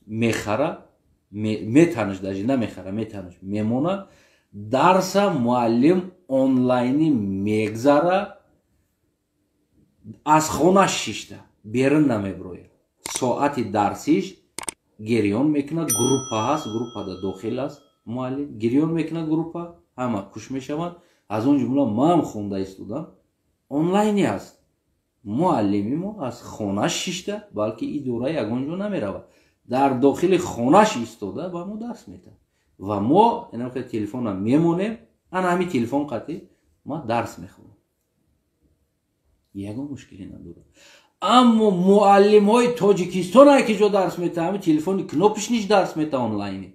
мехара, метанаш, даже намехара, метанаш, мемонад, дарса муаллим онлайнӣ мегзара, аз хонаш шишта, берун намеброяд. Соати дарсиш гирён мекунад, группа ҳаст, группада дохил аст муаллим, гирён мекунад, группа ҳама куш мешаванд, аз он ҷумла ман хонда истодам. Онлайнӣ аст, муаллими мо аз хонаш шишта, балки идора ягон ҷо намеравад, дар дохили хонаш истода ба мо дарс метаҳад. Ва мо инам телефона мемонем, ана ҳамин телефон қатӣ ма дарс мехонам. Ягон мушкиле надорад. Аммо муаллимҳои Тоҷикистон ки ҷо дарс метаҳанд, ҳамин телефони кнопочныйш дарс метаҳанд онлайне.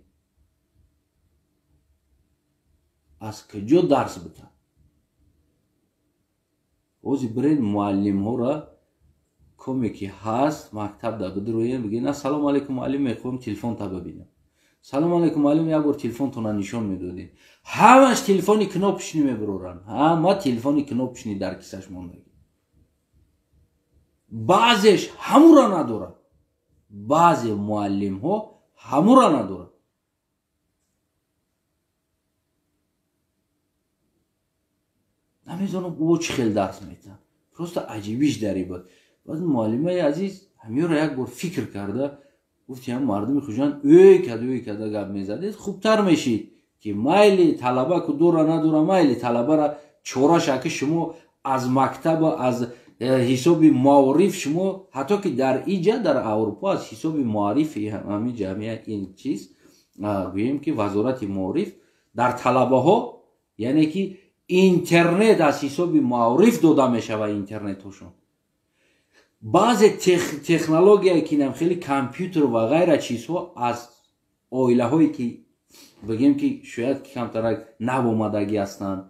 Аз куҷо дарс битаҳанд? Ози биред муаллимҳоро коме ки ҳаст мактаб да бидроем, бигӯед ассалому алайкум муаллим, мехоҳам телефонта бибинам. Салом алайкум муаллим, як бор телефонтона нишон медодед. Ҳамаш телефони кнопочный мебуроранд. Ҳама телефони кнопочный дар кисаш мондагӣ. Баъзеш ҳамура надорад. Баъзе муаллимҳо ҳамура надорад. Намедонам ӯ чӣ хел дарс метаҳанд. Просто аҷибиш дар ин буд. Баъд муаллимаи азиз ҳамёро як бор фикр карда гуфт, ям мардуми Хуҷанд ӯй када гап мезадед, хубтар мешид ки майли талаба ку дора надора, майли талабара чораша ки шумо аз мактаба, аз ҳисоби маориф шумо ҳатто ки дар иҷа дар Аврупо аз ҳисоби маорифи ҳамин ҷамъия ин чиз гӯем ки вазорати маориф дар талабаҳо, яъне ки интернет аз ҳисоби маориф дода мешавад интернетҳошон. Баъзе технологияе ки нам хеле компютер ва ғайра чизҳо аз оилаҳое ки бигем ки шояд ки камтарак навомадагӣ ҳастанд,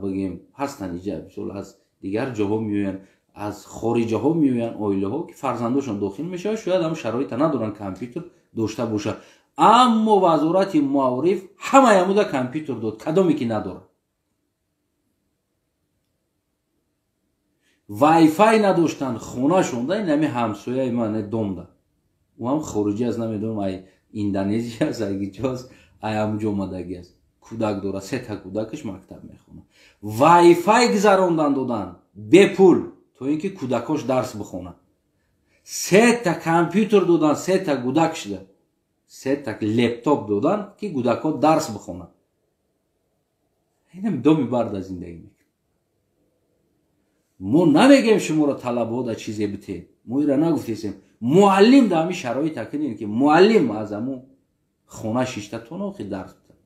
бигем ҳастанд иҷа, мисол аз дигар ҷоҳо меоянд, аз хориҷаҳо меоянд оилаҳо ки фарзандошон дохил мешавад, шояд ҳам шароита надоранд компютер дошта бошад. Аммо вазорати маориф ҳамаи ҳамуда компютер дод, кадоме ки надорад. Вайфай надоштанд хонашонда, ин ҳами ҳамсояи ман домда. Ӯ ҳам хориҷӣ аст, намедонам ай Индонезия аст, ай ҷо аст, ай ҳамҷо омадагӣ аст. Кӯдак дорад, сета кӯдакаш мактаб мехонад. Вайфай гузарондан додан бепул, то ин ки кӯдакош дарс бихонад. Сета компютер додан, сета кӯдак шуда, сета лептоп додан ки кӯдакҳо дарс бихонад. Инам доми барда зиндагӣ мекунад. Мо намегем шуморо талабҳо да чизе битед. Мо ира нагуфтесем. Муаллим да ҳамин шароита кунед ки муаллим аз ҳамун хона шишта тона охи дарс битад.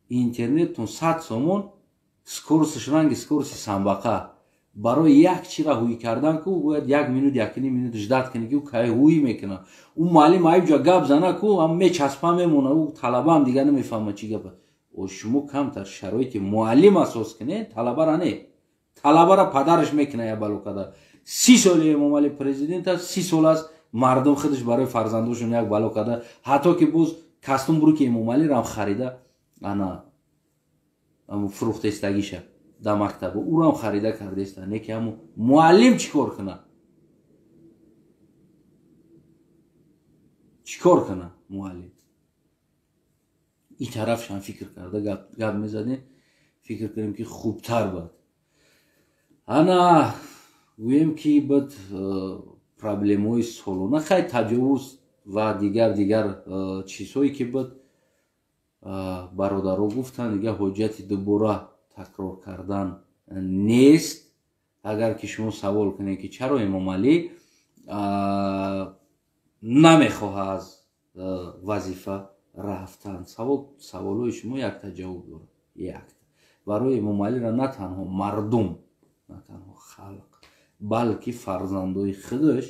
Интернеттон 100 сомон, скоростш ранги скорости самбақа. Барои як чира ҳуй кардан ку бояд як минут, якним минут ждат кунӣ ки ӯ кай ҳуй мекунад. Ӯ муаллим айб ҷо гап зана ку ҳам мечаспа мемона, ӯ талабаам дигар намефаҳмад чӣ гап аст. Шумо камтар шароити муаллим асос кунед, талабара не. Талабара падараш мекунад як бало када. 30 соли Эмомалӣ президент аст, 30 сол аст мардум худаш барои фарзандошон як бало када. Ҳатто ки боз кастум буруки Эмомалиро ҳам харида, ана фурӯхтаистагиша дар мактаб, ӯро ҳам харида кардаиста. Не ки ҳамун муаллим чӣ кор кунад? Чӣ кор кунад муаллим? Ин тарафшам фикр карда гап мезадем, фикр кунем ки хубтар бад. Ана гӯем ки бад проблемҳои солона, хай таҷовуз ва дигар чизҳое ки бад бародаро гуфтанд, дигар ҳоҷати дубора такрор кардан нест. Агар ки шумо савол кунед ки чаро Эмомалӣ намехоҳад аз вазифа рафтан, саволҳои шумо якта ҷавоб дорад. Якта. Барои Эмомалиро на танҳо мардум, на танҳо халқ, балки фарзандои худаш,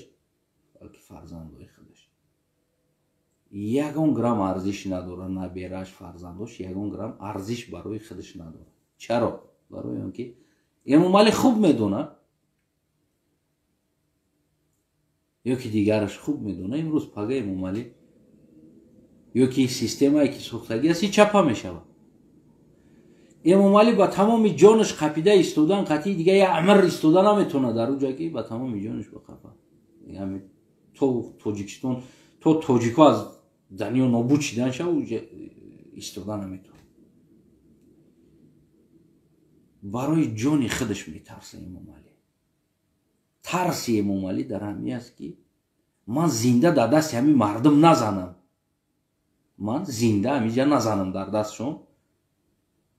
ягон грамм арзиш надорад. Набераш, фарзандош ягон грамм арзиш барои худаш надорад. Чаро? Барои он ки Эмомалӣ хуб медонад, ё ки дигараш хуб медонад, имрӯз пага Эмомалӣ ё ки системае ки сохтагӣ аст, чапа мешавад. Эмомалӣ ба тамоми ҷонаш қапида истодан, қатъи дига як амр истода наметавонад дар он ҷое ки ба тамоми ҷонаш ба қапа. То Тоҷикистон, то тоҷико аз дунё нобуд шидан шав, истода наметавонад. Барои ҷони худаш метарса Эмомалӣ. Тарси Эмомалӣ дар ҳамин аст ки ман зинда дар дасти ҳамин мардум назанам. Ман зинда ҳаминҷа назанам дар дастшон,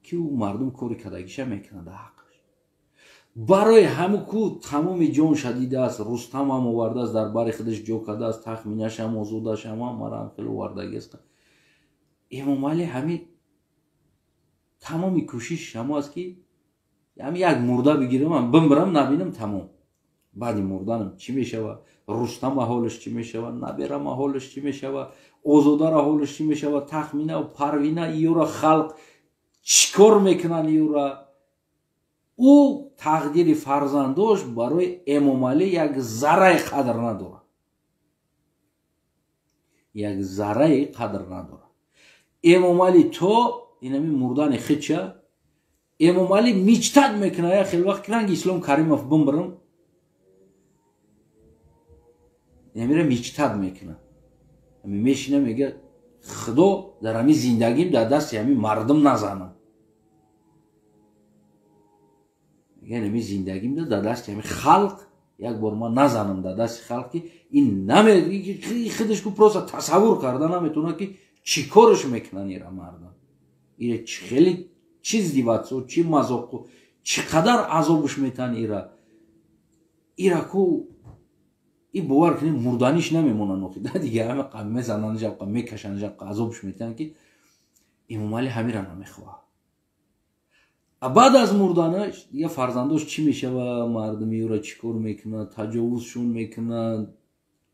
ки ӯ мардум кори кардагиша мекунад дар ҳаққаш. Барои ҳамун ку тамоми ҷон шадидааст, Рустамам овардааст, дар бари худаш ҷо кардааст, тахминашам, озодашам, мараам хеле овардагиаст. Эмомалӣ ҳамин тамоми кӯшишш ҳамо аст, ки ҳами як мурда бигирам, бимбирам, набинам, тамом. Баъди мурданам чӣ мешава? Рустама ҳолаш чӣ мешава? Наберама ҳолаш чӣ мешава? Озодара ҳолаш чӣ мешава? Тахмина, Парвина, иёра халқ чӣ кор мекунанд иёра? Ӯ тақдири фарзандош барои Эмомалӣ як зарраи қадр надорад, як зарраи қадр надорад. Эмомалӣ то инами мурдани хича Эмомалӣ мечтать мекунад, як хел вақт ранги Ислом Каримов бимбирам, намира мечтать мекунад. Мешина, мега: «Худо, дар ҳамин зиндагим дар дасти ҳамин мардум назанам». Мега: «Ҳамин зиндагим дар дасти ҳамин халқ як бор ман назанам, дар дасти халқ». Ки ин худаш ку просто тасаввур карда наметавонад, ки чӣ корш мекунанд ира мардум, ира чӣ хеле чӣ издеваться, чӣ мазоқу, чӣ қадар азобш метаҳанд ира. Ира ку и бовар кунед, мурданиш намемонанд охи, да дига ҳама мезананд, жабқа мекашанд, жабқа азобш метаҳанд, ки Эмомалӣ ҳамира намехоҳад. А баъд аз мурданаш дига фарзандош чӣ мешава, мардуми ӯра чӣ кор мекунад, таҷовузшон мекунад,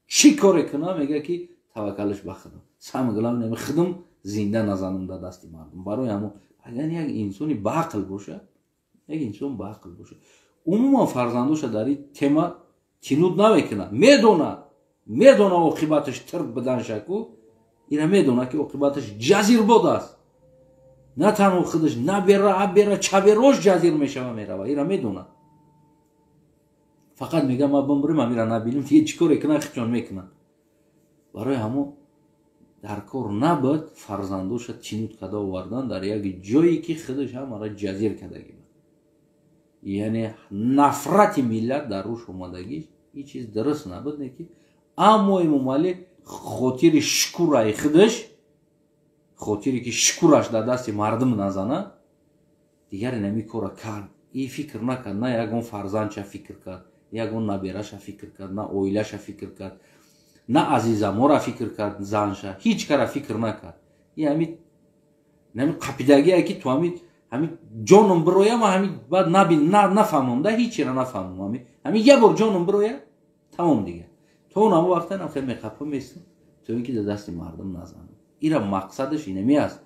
чӣ коре кунад, мега ки таваккалаш ба худам, самое главное, худам зинда назанам дар дасти мардум. Барои ҳамо агар як инсони баақл боша, як инсон баақл боша, умуман фарзандоша дар ин тема тинуд намекунад. Медона оқибаташ тирб биданшаку, ира медона, ки оқибаташ ҷазирбод аст. На танҳо худаш, набера, абера, чаберош ҷазир мешава, мерава. Ира медона, фақат мега: «Ма бимбирим, амира набинем». Дига чӣ коре кунад, хичон мекунад. Барои ҳамо дар кор набуд фарзандоша тинуд када овардан дар як ҷое, ки худаш ҳамара ҷазир кардагӣ буд. Яъне нафрати миллат дар рӯш омадагиш, ин чиз дуруст набуд. Не ки, аммо Эмомалӣ хотири шукураи худаш, хотире ки шукураш дар дасти мардум назана, дигар инами кора кард. И фикр накард, на ягон фарзандша фикр кард, ягон набераша фикр кард, на оилаша фикр кард, на азизамора фикр кард, занша, ҳеҷ кара фикр накард. И ҳами қапидагие, ки ту ҳами ҷоном бироя, ма ҳами баъд набин, нафаҳмам да, ҳечира нафаҳмам, ҳами як бор ҷоном бироя, тамом. Дига то он ҳамо вақта нам хел меқапа местам, то ин ки дар дасти мардум назанам. Ира мақсадаш инами аст.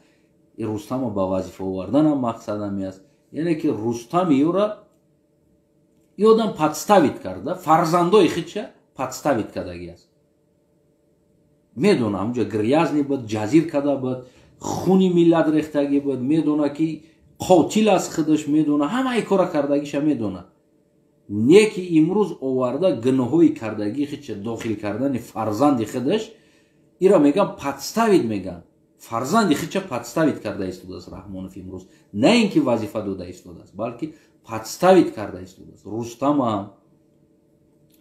И Рустама ба вазифа оварданам мақсад ҳами аст. Яъне ки Рустам ёра и одам подставить карда, фарзандои худша подставить кардагӣ аст. Медона, ҳамунҷа грязный буд, ҷазир карда буд, хуни миллат рехтагӣ буд. Медона, ки қотил аст худаш, медона, ҳамаи кора кардагиша медона. Не ки имрӯз оварда гуноҳҳои кардагии худша дохил кардани фарзанди худаш, ира меган подставить, меган фарзанди худша подставить карда истодааст Раҳмонов имрӯз. На ин ки вазифа дода истодааст, балки подставить карда истодааст. Рустамам,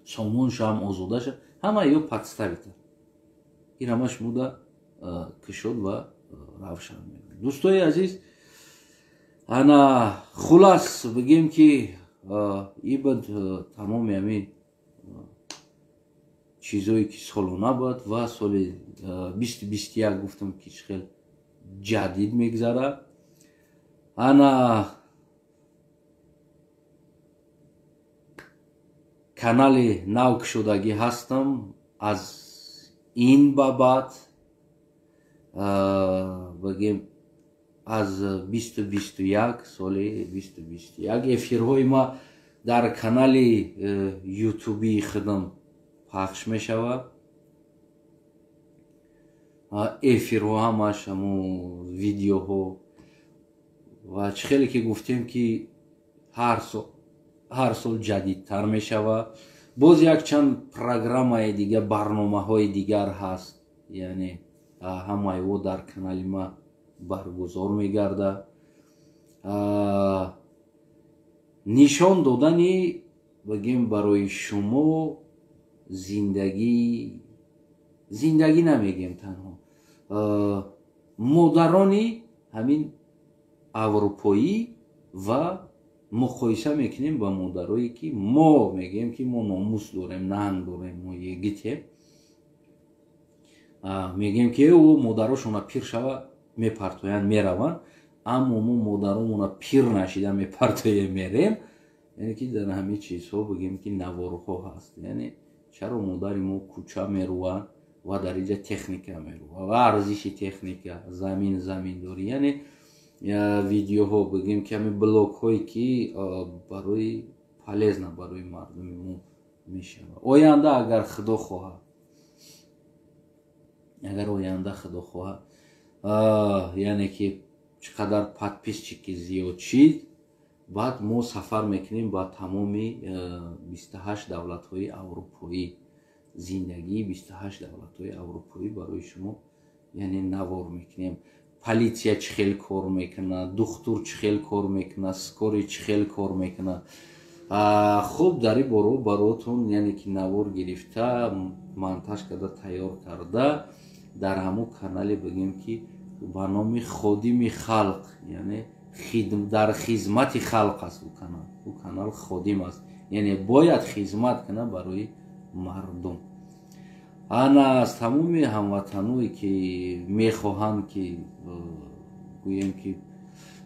Сомоншам, Озодаша, ҳама ё подставить. Ин ҳамаш муда кушод ва равшан мегӯяд. Дӯстои азиз, ана хулас бигем, ки ибад тамоми ҳамин чизое ки солона буд ва соли 2021 гуфтам, ки чӣ хел ҷадид мегзара. Ана канали нав кушодагӣ ҳастам. Аз ин ба баъд, бигем, аз 2021, соли 2021 эфирҳои ма дар канали ютубии худам пахш мешавад. Эфирҳо ҳамаш, ҳамо видеоҳо ва чӣ хеле ки гуфтем, ки ҳар сол ҷадидтар мешавад. Боз якчанд программаи дига, барномаҳои дигар ҳаст, яъне ҳамаи о дар канали ма баргузор мегардад. Нишон додани, бигем, барои шумо зиндагӣ, зиндагӣ намегем, танҳо модарони ҳамин аврупоӣ ва муқоиса мекунем ба модарое, ки мо мегӯем, ки мо номус дорем, нанг дорем, мо егитем. Мегӯем, ки ӯ модарошона пир шава, мепартоянд, мераванд, аммо мо модаромона пир нашида мепартоем, мерем. Яъне ки дар ҳамин чизҳо бигем ки наворҳо ҳаст. Яъне чаро модари мо кӯча мерувад ва дар инҷа техника мерувад ва арзиши техника, замин, заминдорӣ, яъне видеоҳо, бигем ки ҳамин блогҳое ки барои полезно барои мардуми мо мешавад. Оянда агар худо хоҳад, агар оянда худо хоҳад, яъне ки чӣ қадар подписчики зиёд шид, баъд мо сафар мекунем ба тамоми 28 давлатҳои аврупоӣ, зиндагии 28 давлатҳои аврупоӣ барои шумо, яъне навор мекунем. Полиция чӣ хел кор мекунад, духтур чӣ хел кор мекунад, скорый чӣ хел кор мекунад. Хуб, дар ин боро баротон, яъне ки навор гирифта, монтаж карда, тайёр карда, дар ҳамун канале бигем ки ба номи Ходими халқ, яъне дар хизмати халқ аст ӯ канал. Ӯ канал ходим аст, яъне бояд хизмат кунад барои мардум. Ана аз тамоми ҳамватаное ки мехоҳанд ки гӯем ки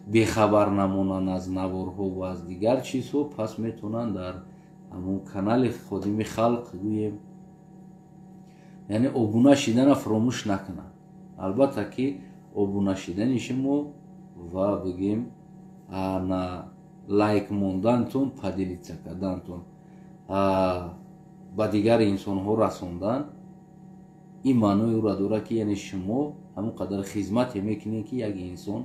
бехабар намонанд аз наворҳо ва аз дигар чизҳо, пас метавонанд дар ҳамон канали Ходими халқ, гӯем, яъне обуна шидана фаромӯш накунанд. Албатта ки обуна шидани шумо ва бигем на лайк мондантун, поделиться кардантун, ба дигар инсонҳо расондан, ин маънои ӯро дорад ки яъне шумо ҳамон қадар хизмате мекунед, ки як инсон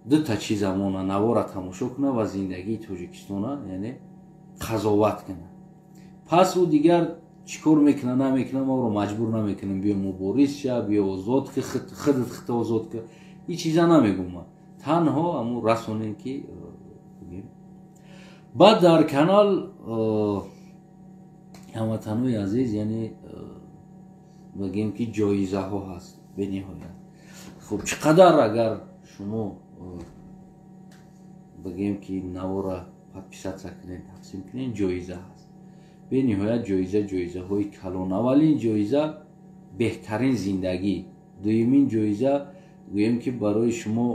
дута чиза мона навора тамошо кунад ва зиндагии Тоҷикистона, яъне қазоват кунад. Пас ӯ дигар чӣ кор мекунад, намекунад, ма ӯро маҷбур намекунем: биё мубориз ша, биё озод ки худат худта озод ки. Ин чиза намегум ман, танҳо ҳамун расонем ки баъд дар канал, ҳамватанои азиз, яъне бигем ки ҷоизаҳо ҳаст бениҳоят. Хуб, чӣ қадар агар шумо бигем ки навора подписаться кунед, тақсим кунед, ҷоиза ҳаст бениҳоят, ҷоиза, ҷоизаҳои калон. Аввалин ҷоиза беҳтарин зиндагӣ, дуюмин ҷоиза гӯем ки барои шумо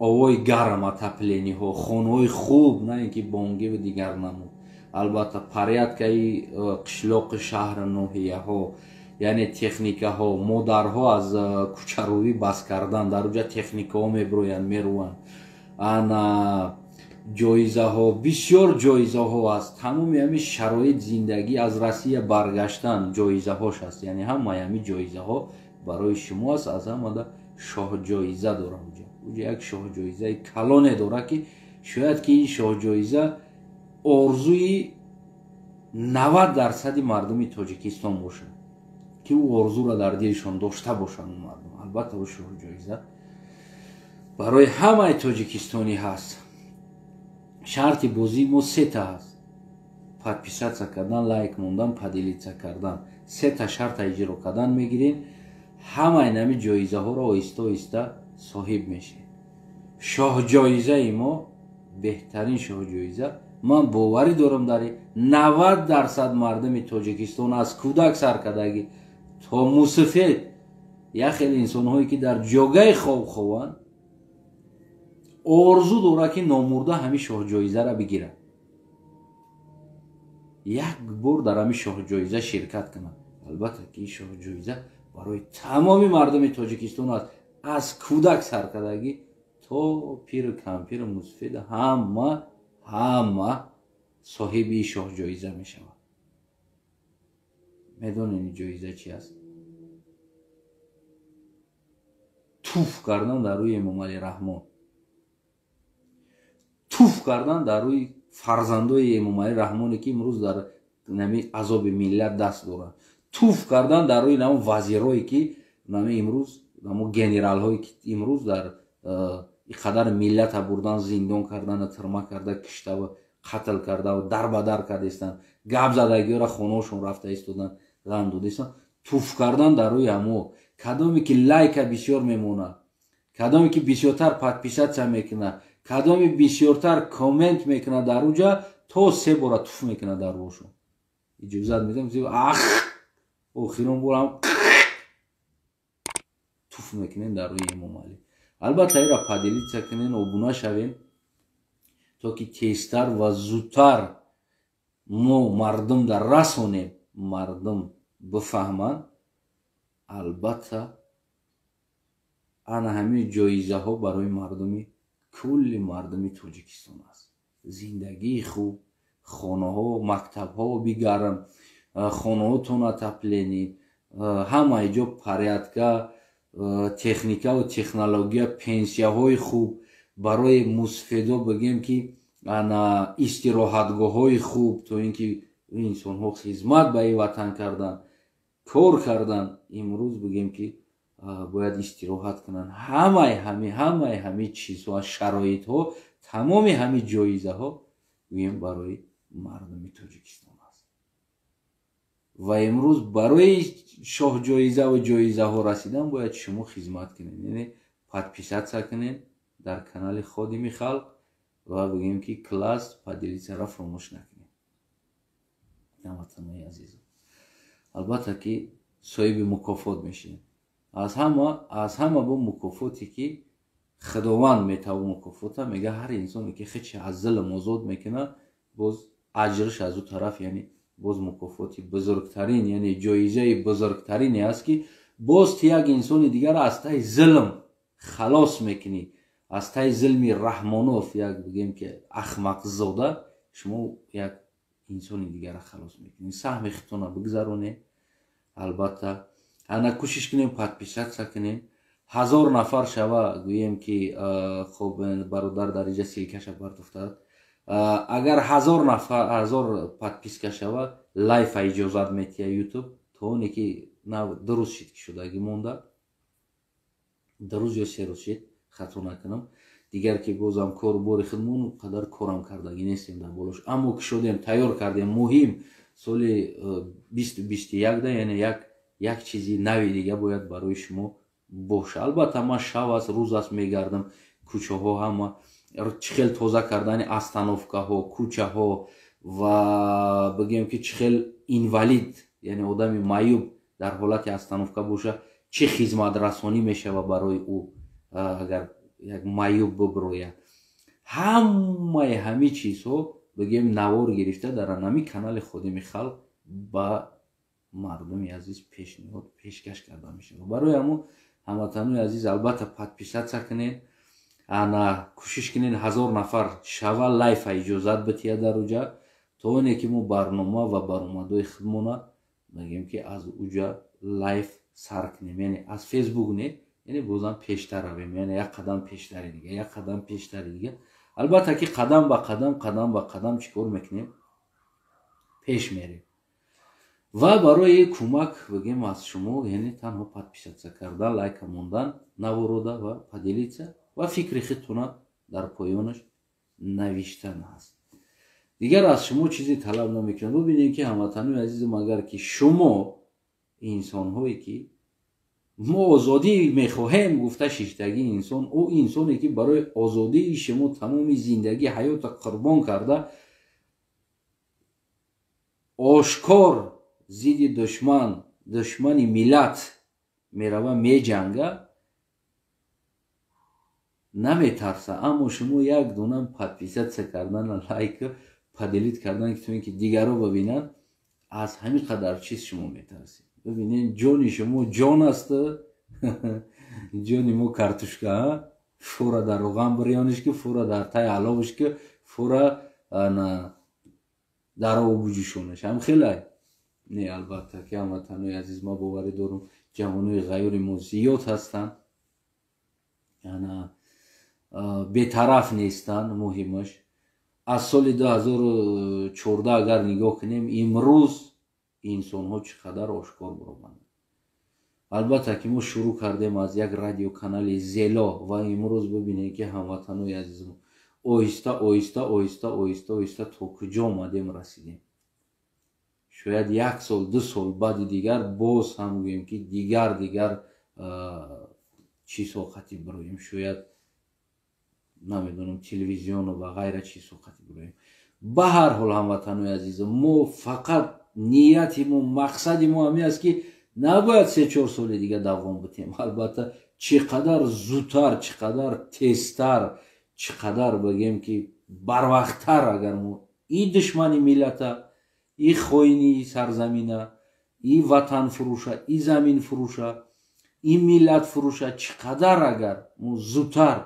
овои гарм, отопление ҳо, хонаҳои хуб, на ин ки бонгиву дигар намуд, албатта порядкаи қишлоқи шаҳру ноҳияҳо, яъне техникаҳо, модарҳо аз кӯчарӯӣ бас кардан, дар уҷа техникаҳо мебироянд, мерӯванд. Ана ҷоизаҳо, бисёр ҷоизаҳо аст. Тамоми ҳамин шароит зиндагӣ, аз Россия баргаштан ҷоизаҳош аст. Яъне ҳамаи ҳамин ҷоизаҳо барои шумо аст. Аз ҳамада шоҳҷоиза дора уҷа, уҷа як шоҳҷоизаи калоне дора, ки шояд ки ин шоҳҷоиза орзуи 90% мардуми Тоҷикистон бошад, ки ӯ орзуро дар дилшон дошта бошанд мардум. Албатта ӯ шоҳҷоиза барои ҳамаи тоҷикистонӣ ҳаст. Шарти бозии мо сета ҳаст: подписаться кардан, лайк мондан, поделиться кардан. Сета шарта иҷро кардан мегирем, ҳамаи нами ҷоизаҳоро оҳиста оҳиста соҳиб мешавем. Шоҳҷоизаи мо, беҳтарин шоҳҷоиза, ман боварӣ дорам, дар 90% мардуми Тоҷикистон, аз кӯдак саркардагӣ то мусафед, як хеле инсонҳое ки дар ҷогаи хоб хованд, орзу дорад ки номурда ҳамин шоҳҷоизаро бигирад, як бор дар ҳамин шоҳҷоиза ширкат кунад. Албатта ки ин шоҳҷоиза барои тамоми мардуми Тоҷикистон аст, аз кӯдак саркардагӣ то пиру кампиру мусафед, ҳама соҳиби ин шоҳҷоиза мешавад. Медонед ин ҷоиза чи аст? Туф кардан дар рӯи Эмомалӣ Раҳмон, туф кардан дар рӯи фарзандои Эмомалӣ Раҳмоне, ки имрӯз дар нами азоби миллат даст доранд, туф кардан дар рӯи намо вазирое ки нами имрӯз, намо генералҳое ки имрӯз дар ин қадар миллата бурдан, зиндон кардана, тирма карда, киштаву қатл кардаву дарбадар кардаистанд, гап задагиёра хонаошон рафта истодан, ғам додаистанд, туф кардан дар рӯи ҳамо. Кадоме ки лайка бисёр мемонад, кадоме ки бисёртар подписаться мекунад, кадоме бисёртар коммент мекунад, дар уҷа то се бора туф мекунад дар рӯшон. Иҷозат медиҳам, ах. Охирон борам туф мекунем дар рӯи Эмомалӣ. Албатта, ира поделиться кунен, обуна шавем, то ки тезтар ва зудтар мо мардум дар расонем, мардум бифаҳманд. Албатта, ана ҳамин ҷоизаҳо барои мардуми, кулли мардуми Тоҷикистон аст. Зиндагии хуб, хонаҳо, мактабҳо бигарм, хонаҳотон отопление, ҳамаи ҷо порядка, техникаву технология, пенсияҳои хуб, барои мусфедо бигем ки ана истироҳатгоҳҳои хуб, то ин ки инсонҳо хизмат ба ин ватан кардан, кор кардан, имрӯз бигем ки бояд истироҳат кунанд. Ҳамаи ҳами чизҳо, шароитҳо, тамоми ҳами ҷоизаҳо, гӯем, барои мардуми Тоҷикистон аст. Ва имрӯз барои шоҳҷоизаву ҷоизаҳо расидан бояд шумо хизмат кунед, яъне подписаться кунед дар канали Ходими халқ ва бигӯем ки класс, поделиться ра фаромӯш накунед. Ҳамватанои азизам, албатта ки соҳиби мукофот мешавем. Аз ҳама бо мукофоте ки Худованд метавон мукофота мега, ҳар инсоне ки хечи аз зулм озод мекунад, боз аҷрш аз ӯ тараф, яъне боз мукофоти бузургтарин, яъне ҷоизаи бузургтарине аст, ки боз ти як инсони дигарро аз таи зулм халос мекунӣ, аз таи зулми Раҳмонов, як бигем ки ахмақзода, шумо як инсони дигарро халос мекунӣ. Саҳми худтона бигзаронед. Албатта, ана кӯшиш кунем, подписаться кунем, 1000 нафар шава. Гӯем ки хоб, бародар дар иҷа ссылка ша партофтад. Агар 1000 нафар, 1000 подписка шава, лайфа иҷозат метиҳа Ютуб. То оне ки на 2 рӯз шид ки шудагӣ монда, 2 рӯз ё 3 рӯз шид, хато накунам. Дигар ки бозам кору бори худмон, қадар корам кардагӣ нестем дар болош, аммо ки шудем, тайёр кардем. Муҳим соли 2021 да, яъне як чизи нави дига бояд барои шумо боша. Албатта, ман шав аст, рӯз аст, мегардам кӯчаҳо, ҳама чӣ хел тоза кардани остановка ҳо, кӯчаҳо ва бигӯем ки чӣ хел инвалид, яъне одами маъюб дар ҳолати остановка боша, чӣ хизматрасонӣ мешава барои ӯ, агар як маъюб бибирояд. Ҳамаи ҳамин чизҳо, бигӯем, навор гирифта дар анами канали Ходими халқ ба мардуми азиз пешниҳод, пешкаш карда мешавад. Барои ҳамун, ҳамватанои азиз, албатта, подписаться кунед, ана кӯшиш кунед, 1000 нафар шава, лайфа иҷозат битиҳад дар уҷа, то оне ки мо барнома ва баромадҳои худмона, мегӯем ки, аз уҷа лайф сар кунем, яъне аз Фейсбук не, яъне бозам пештар равем, яъне як қадам пештари дига, як қадам пештари дига. Албатта ки қадам ба қадам, қадам ба қадам чӣ кор мекунем? Пеш мерем. Ва барои кӯмак, бигем, аз шумо, яъне танҳо подписаться кардан, лайка мондан наворода ва поделиться ва фикри худтона дар поёнаш навиштан ҳаст. Дигар аз шумо чизе талаб намекунам. Бубинем ки, ҳамватанои азизам, агар ки шумо инсонҳое ки мо озодӣ мехоҳем гуфта шиштагӣ, инсон, ӯ инсоне ки барои озодии шумо тамоми зиндагӣ, ҳаёта қурбон карда, ошкор зидди душман, душмани миллат мерава, меҷанга, наметарса, аммо шумо як донам подписаться кардан, лайк, поделить кардан, ки то ин ки дигарро бибинанд, аз ҳамин қадар чиз шумо метарсед. Бибинед, ҷони шумо ҷон аст, ҷони мо картошка. Фура дар роған бирёниш ки, фура дар тай аловиш ки, фура дар обу буҷӯшонаш ҳам хелай не. Албатта ки, ҳамватанои азиз, ма боварӣ дорам, ҷавонои ғайюри мо зиёд ҳастанд, ана бетараф нестанд. Муҳимаш, аз соли 2014 агар нигоҳ кунем, имрӯз инсонҳо чӣ қадар ошкор баромаданд. Албатта ки мо шурӯъ кардем аз як радиоканали зело ва имрӯз бибинед ки, ҳамватанои азизмо, оҳиста оҳиста, оҳиста оҳиста, оҳиста то куҷо омадем, расидем. Шояд як сол, 2 сол баъди дигар боз ҳам гӯем ки дигар чизҳо қатӣ бироем, шояд, намедонам, телевизиону ва ғайра чизҳо қатӣ бироем. Ба ҳар ҳол, ҳамватанои азизм, мо фақат Нияти мо, мақсади мо ҳамин аст, ки набояд 3-4 соли дига давом битем. Албатта, чӣ қадар зудтар, чӣ қадар тезтар, чӣ қадар, бигем, ки барвақттар, агар мо и душмани миллата, и хоини сарзамина, и ватанфурӯша, и заминфурӯша, и миллатфурӯша, чӣ қадар агар мо зудтар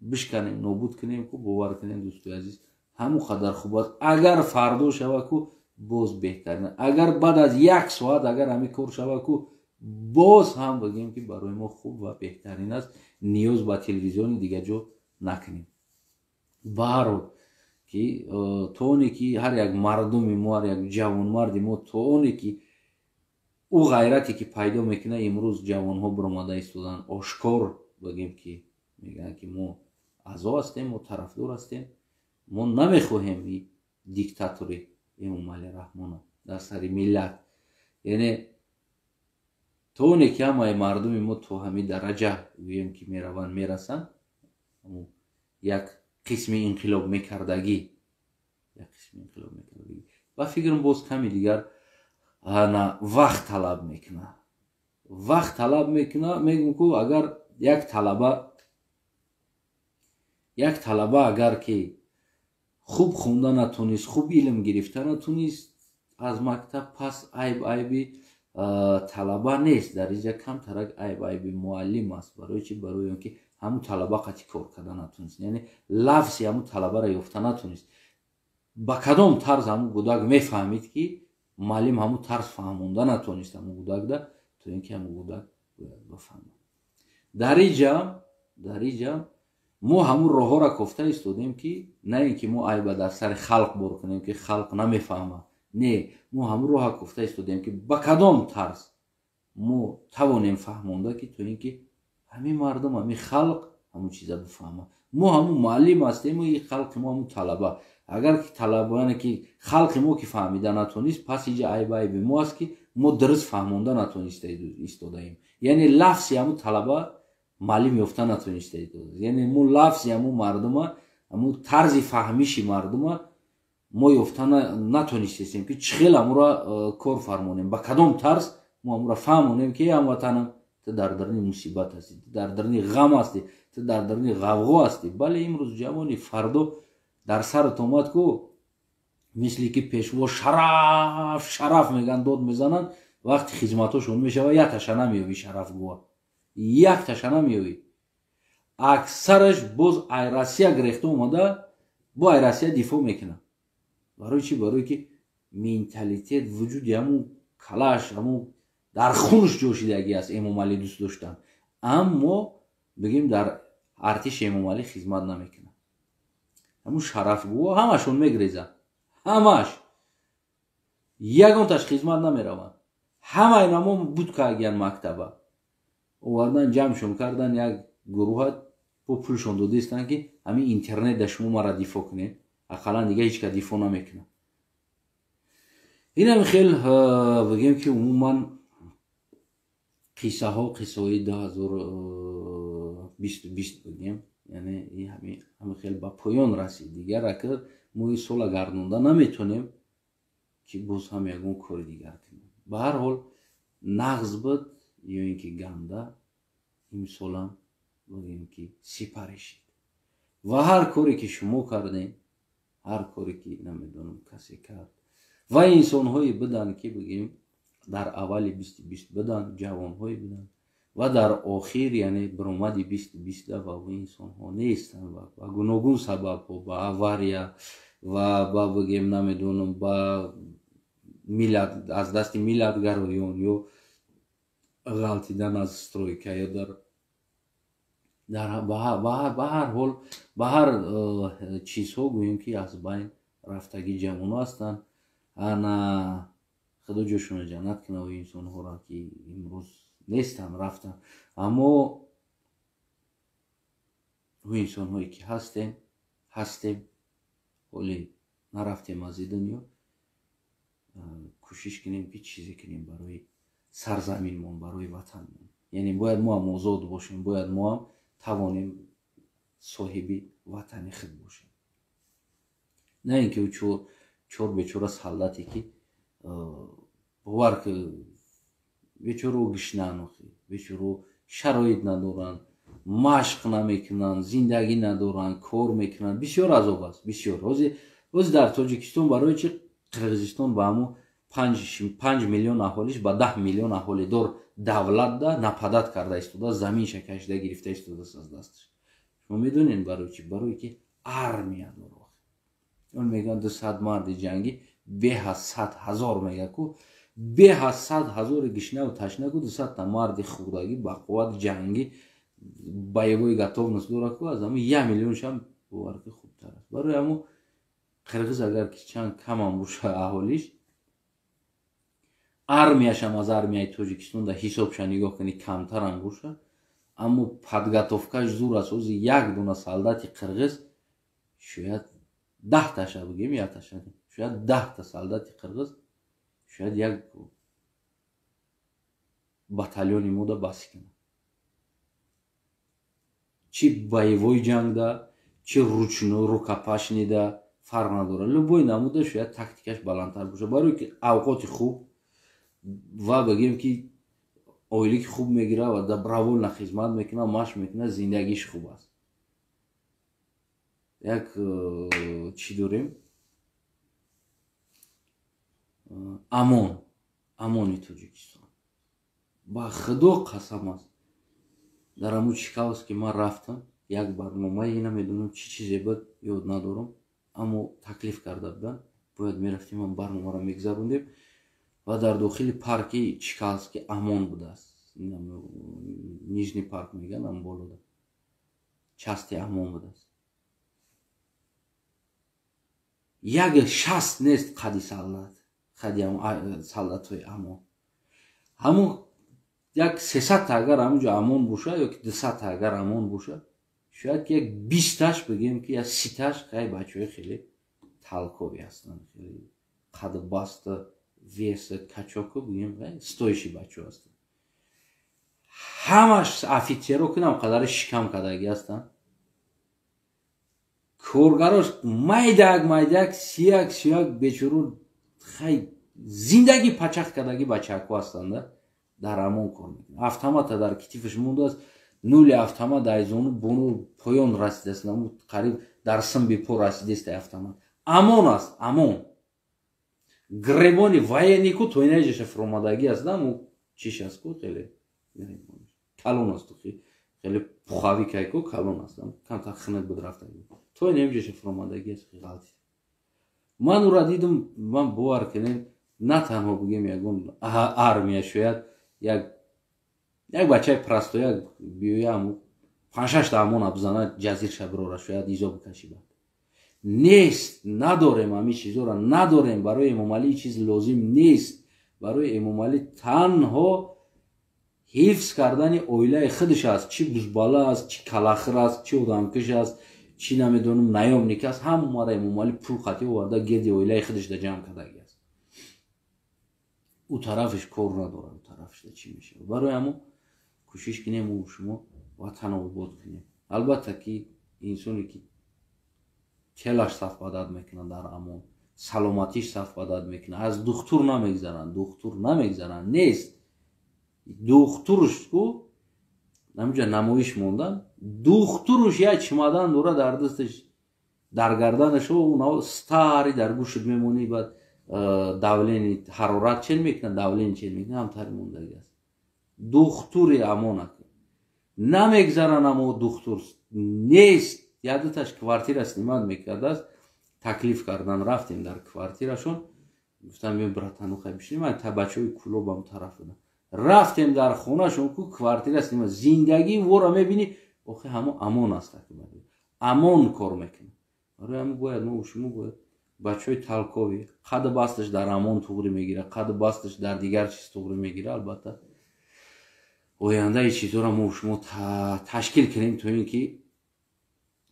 бишканем, нобуд кунем ку, бовар кунем, дӯстои азиз, ҳамон қадар хуб аст. Агар фардо шава ку, боз беҳтарин. Агар баъд аз як соат агар ҳамин кор шава ку, боз ҳам, бигем, ки барои мо хуб ва беҳтарин аст. Ниёз ба телевизиони дига ҷо накунем. Ба ҳар ҳол, ки то оне ки ҳар як мардуми мо, ҳар як ҷавонмарди мо, то оне ки ӯ ғайрате ки пайдо мекунад. Имрӯз ҷавонҳо биромада истоданд, ошкор, бигем, ки мегӯянд, ки мо аъзо ҳастем, мо тарафдор ҳастем, мо намехоҳем и диктатори Эмомалӣ Раҳмона дар сари миллат. Яъне то оне ки ҳамаи мардуми мо то ҳамин дараҷа, гӯем, ки мераванд, мерасанд, як қисми инқилоб мекардагӣ, як қисми инқилоб мекардагӣ, ба фикрам, боз ками дигар на вақт талаб мекунад, вақт талаб мекунад. Мегӯм ку, агар як талаба агар ки хуб хонда натонист, хуб илм гирифта натонист аз мактаб, пас айб айби талаба нест. Дар инҷа камтарак айб айби муаллим аст. Барои чи? Барои он ки ҳамун талаба қати кор карда натонист, яъне лафзи ҳамун талабаро ёфта натонист. Ба кадом тарз ҳамун гудак мефаҳмид, ки муаллим ҳамун тарз фаҳмонда натонист ҳамун гудакда, то ин ки ҳамун гудак бояд бифаҳмад. Дар иҷа мо ҳамун роҳҳоро кофта истодем, ки на ин ки мо айба дар сари халқ бор кунем, ки халқ намефаҳмад. Не, мо ҳамун роҳа кофта истодем, ки ба кадом тарз мо тавонем фаҳмонда, ки то ин ки ҳамин мардум, ҳамин халқ ҳамун чиза бифаҳмад. Мо ҳамун муаллим ҳастему и халқи мо ҳамун талаба. Агар ки талаба, яъне ки халқи мо ки фаҳмида натонист, пас иҷа айба айби мо аст, ки мо дуруст фаҳмонда натониста истодаем. Яъне лафзи ҳамун талаба муаллим ёфта натониста. Яъне мо лафзи ҳамун мардума, ҳамун тарзи фаҳмиши мардума мо ёфта натонистесем, ки чӣ хел ҳамура кор фармонем, ба кадом тарз мо ҳамура фаҳмонем, ки ҳамватанам, ту дар даруни мусибат ҳастӣ, ту дар даруни ғам ҳастӣ, ту дар даруни ғавғо ҳастӣ. Бале, имрӯз ҷавони, фардо дар сарат омад ку, мисли ки пешво «Шараф, шараф» мегӯянд, дод мезананд, вақти хизматҳошон мешава, як таша намеёбӣ шарафгӯа, як таша намеёбӣ. Аксараш боз ай Россия гирехта омада, бо ай Россия дифоъ мекунад. Барои чӣ? Барое ки менталитет, вуҷуди ҳамун калаш, ҳамун дар хунш ҷошидагӣ аст Эмомалӣ дӯст доштан. Аммо, бигем, дар артиши Эмомалӣ хизмат намекунад. Ҳамун шарафгӯҳо ҳамашон мегрезанд, ҳамаш, ягонташ хизмат намераванд. Ҳамаи намо буд кагиян, мактаба овардан, ҷамъшон кардан, як гурӯҳа бо пулшон додистанд, ки ҳамин интернет да шумо мара дифоъ кунед, ақаллан дига ҳеч кас дифоъ намекунад. Инам хел, бигем, ки умуман қиссаҳо, қиссаҳои 2020, бигем, яъне ҳамин хел ба поён расид. Дигар акр мо ин сола гардонда наметонем, ки боз ҳам ягон кори дигар кунем. Ба ҳар ҳол, нағз буд ё ин ки ганда, имсолам, бигем, ки сипарӣ шид. Ва ҳар коре ки шумо кардем, ҳар коре ки, намедонам, касе кард ва инсонҳое буданд, ки, бигем, дар аввали 2020 буданд, ҷавонҳое буданд ва дар охир, яъне биромади 2020-да ва инсонҳо нестанд ва ба гуногун сабабҳо, ба авария ва ба, бигем, намедонам, ба миллат, аз дасти миллатгароён ё ғалтидан аз стройка ё дар ба ҳар ҳол, ба ҳар чизҳо, гӯем, ки аз байн рафтагӣ ҷавонҳо ҳастанд. Ана Худо ҷошонро ҷаннат кунад инсонҳоро, ки имрӯз нестанд, рафтанд. Аммо ӯ инсонҳое ки ҳастем, ҳоле нарафтем аз ин дунё, кӯшиш кунем, ки чизе кунем барои сарзаминмон, барои ватанмон. Яъне бояд мо ҳам озод бошем, бояд мо ҳам тавонем соҳиби ватани худ бошем, на ин ки ӯ чор бечора солдате, ки Бовар ки, бечоро гишнан, охи бечоро шароит надоранд, машқ намекунанд, зиндагӣ надоранд, кор мекунанд. Бисёр азоб аст, бисёр. Ҳозир дар Тоҷикистон барои чи Қирғизистон ба ҳамун 5 миллион аҳолиш ба 10 миллион аҳолидор давлатда нападать карда истода, заминша кашида гирифта истодааст аз дасташ? Шумо медонед барои чи? Барое ки армия дорад. Он мегӯянд 200 марди ҷангӣ, беҳа 100 000 мега ку, беҳа 100 000-и гишнаву ташна ку, 200-та марди хурдагӣ ба қувват ҷангӣ, боевой готовность дора ку, аз ҳамун 1 миллионшам, бовар ки, хубтар аст. Барои ҳамун қирғиз агар ки чанд камам боша аҳолиш, армияшам аз армияи Тоҷикистон да ҳисобша нигоҳ кунӣ, камтарам боша, аммо подготовкаш зур аст. Ҳозир як дона солдати қирғиз шояд 10-таша бигем, якташа, шояд 10-та солдати қирғиз шояд як батальони мода басӣ кунад, чи боевой ҷангда, чи ручной, рукопашныйда, фарқ надорад, любой намуда шояд тактикаш баландтар бошад, барое ки авқоти хуб ва бигем ки ойлики хуб мегирад ва добровольно хизмат мекунад, машқ мекунад, зиндагиш хуб аст. Як чӣ дорем? Амон, Амони Тоҷикистон, ба Худо қасам аст, дар ҳамун Чкаловск ки ман рафтам, як барномае, намедонам чӣ чизе буд, ёд надорам, аммо таклиф карда буданд, бояд мерафтем, ам барномаро мегузарондем ва дар дохили парки Чкаловски Амон будааст, Нижний парк мегӯянд, ам болода части Амон будааст. Як 60 нест қади солдат, қади солдатҳои Амон. Ҳамун як 300-та агар ҳамунҷо Амон боша ё ки 200-та агар Амон боша, шояд ки як 20-таш, бигем ки як 30-таш хай бачаҳои хеле толковый ҳастанд, хеле қаду баста, веса, качоку, бигем, стоящий бачаҳо ҳастанд. Ҳамаш офицеро кунам қадари шикам кардагӣ ҳастанд, коргарош майдак майдак, сияк сияк, бечору хай зиндагӣ пачах кардагӣ бачаҳако ҳастанда, дар Амон кор мекунад. Автомата дар китифаш мондааст, нули автомат айзону бону поён расидааст, қариб дар симби по расидааст автомат. Амон аст, Амон гребони военнику то инаҷаша фуромадагӣ аст, наму чиш аст ку, хеле калон аст, хеле пуховикайку калон аст, камтар хинак буд, рафтагӣ то инамҷаша фуромадагӣ аст, ғалти. Ман ӯра дидам, ман, бовар кунем, на танҳо бигем ягон армия, шояд як бачаи простой як биёя, панҷшашта Амона бизана, ҷазирша бирора, шояд изо бикаши. Бад нест, надорем, ҳамин чизоро надорем. Барои Эмомалӣ чиз лозим нест. Барои Эмомалӣ танҳо ҳифз кардани оилаи худаш аст, чӣ бузбала аст, чӣ калахир аст, чӣ одамкиш аст, чӣ намедонам наёмник аст, ҳамаро Эмомалӣ пул қатӣ оварда, гирди оилаи худашда ҷамъ кардагӣ аст. Ӯ тарафаш кор надорад, ӯ тарафашда чӣ мешавад. Барои ҳамон кӯшиш кунем, ӯ шумо ватан обод кунем. Албатта ки инсоне ки телаш сафбадад мекунад дар Амон, саломатиш сафбадад мекунад, аз духтур намегзаранд, духтур намегзаранд, нест духтуруш ку, ҳаминҷа намоиш мондан, духтуруш як чимадан дора дар дасташ, дар гарданаш, старый, дар гӯшт мемонӣ, баъд давление, ҳарорат чен мекунад, давление чен мекунад, ҳамтари мондагӣ аст. Духтури Амона намегзаранд, амо духтур нест. Якдуташ квартира снимать мекардааст, таклиф кардан, рафтем дар квартирашон, гуфтам: «Биё, братану, хай бишинем». Бачаҳои Кулобам тараф будам, рафтем дар хонашон ку, квартира снимать, зиндагии вора мебинӣ, охи ҳамо Амон аст, Амон кор мекунад. Барои ҳамо бояд мо шумо бояд бачаҳои толковый, қаду басташ дар Амон туғрӣ мегирад, қаду басташ дар дигар чиз туғрӣ мегирад. Албатта, ояндаи чизҳоро мо шумо ташкил кунем, то ин ки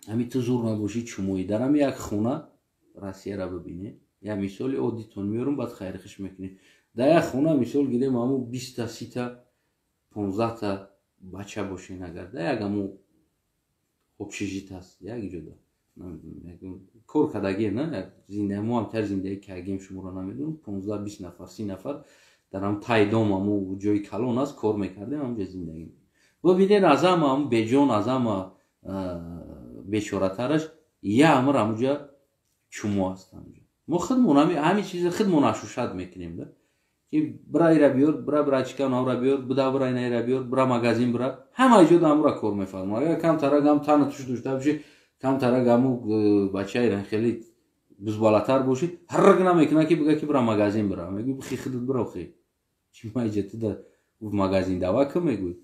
ҳами ту зур набошӣ, чумоӣ. Дар ҳами як хона Россияра бибинед, як мисоли оддитон меорам, баъд хайрхиш мекунем. Дар як хона, мисол гирем, ҳамун 20-та, 30-та, 15-та бача бошен агар, дар як ҳамун общежит аст, як иҷода Кор кардагием, на зиндаги мо ҳам тар зиндаги кардагием, шуморо намедонам. 15, 20 нафар, 30 нафар дар ҳам тай дом, ҳаму ҷои калон аст, кор мекардем, ҳамҷо зиндагӣ. Бибинед, аз ҳама ҳаму беҷон, аз ҳама бечоратараш я амр ҳамуҷа чумо аст. Ҳамуҷа мо худмон ҳамин чизи худмон ашушат мекунем да, ки бира ира биёр, бира брачка навра биёр, буда бира ина ира биёр, бира магазин бира, ҳама ҷо ҳамура кор мефармояд. Агар камтарак ҳам тана туш дошта бошӣ, камтарак ҳаму бачаи хеле бузбалатар бошӣ, ҳаррак намекунад, ки бига, ки бира магазин бира. Мегӯй: «Бихи, худат бира, хи чи маиҷа туда магазин дава ки?» Мегӯй,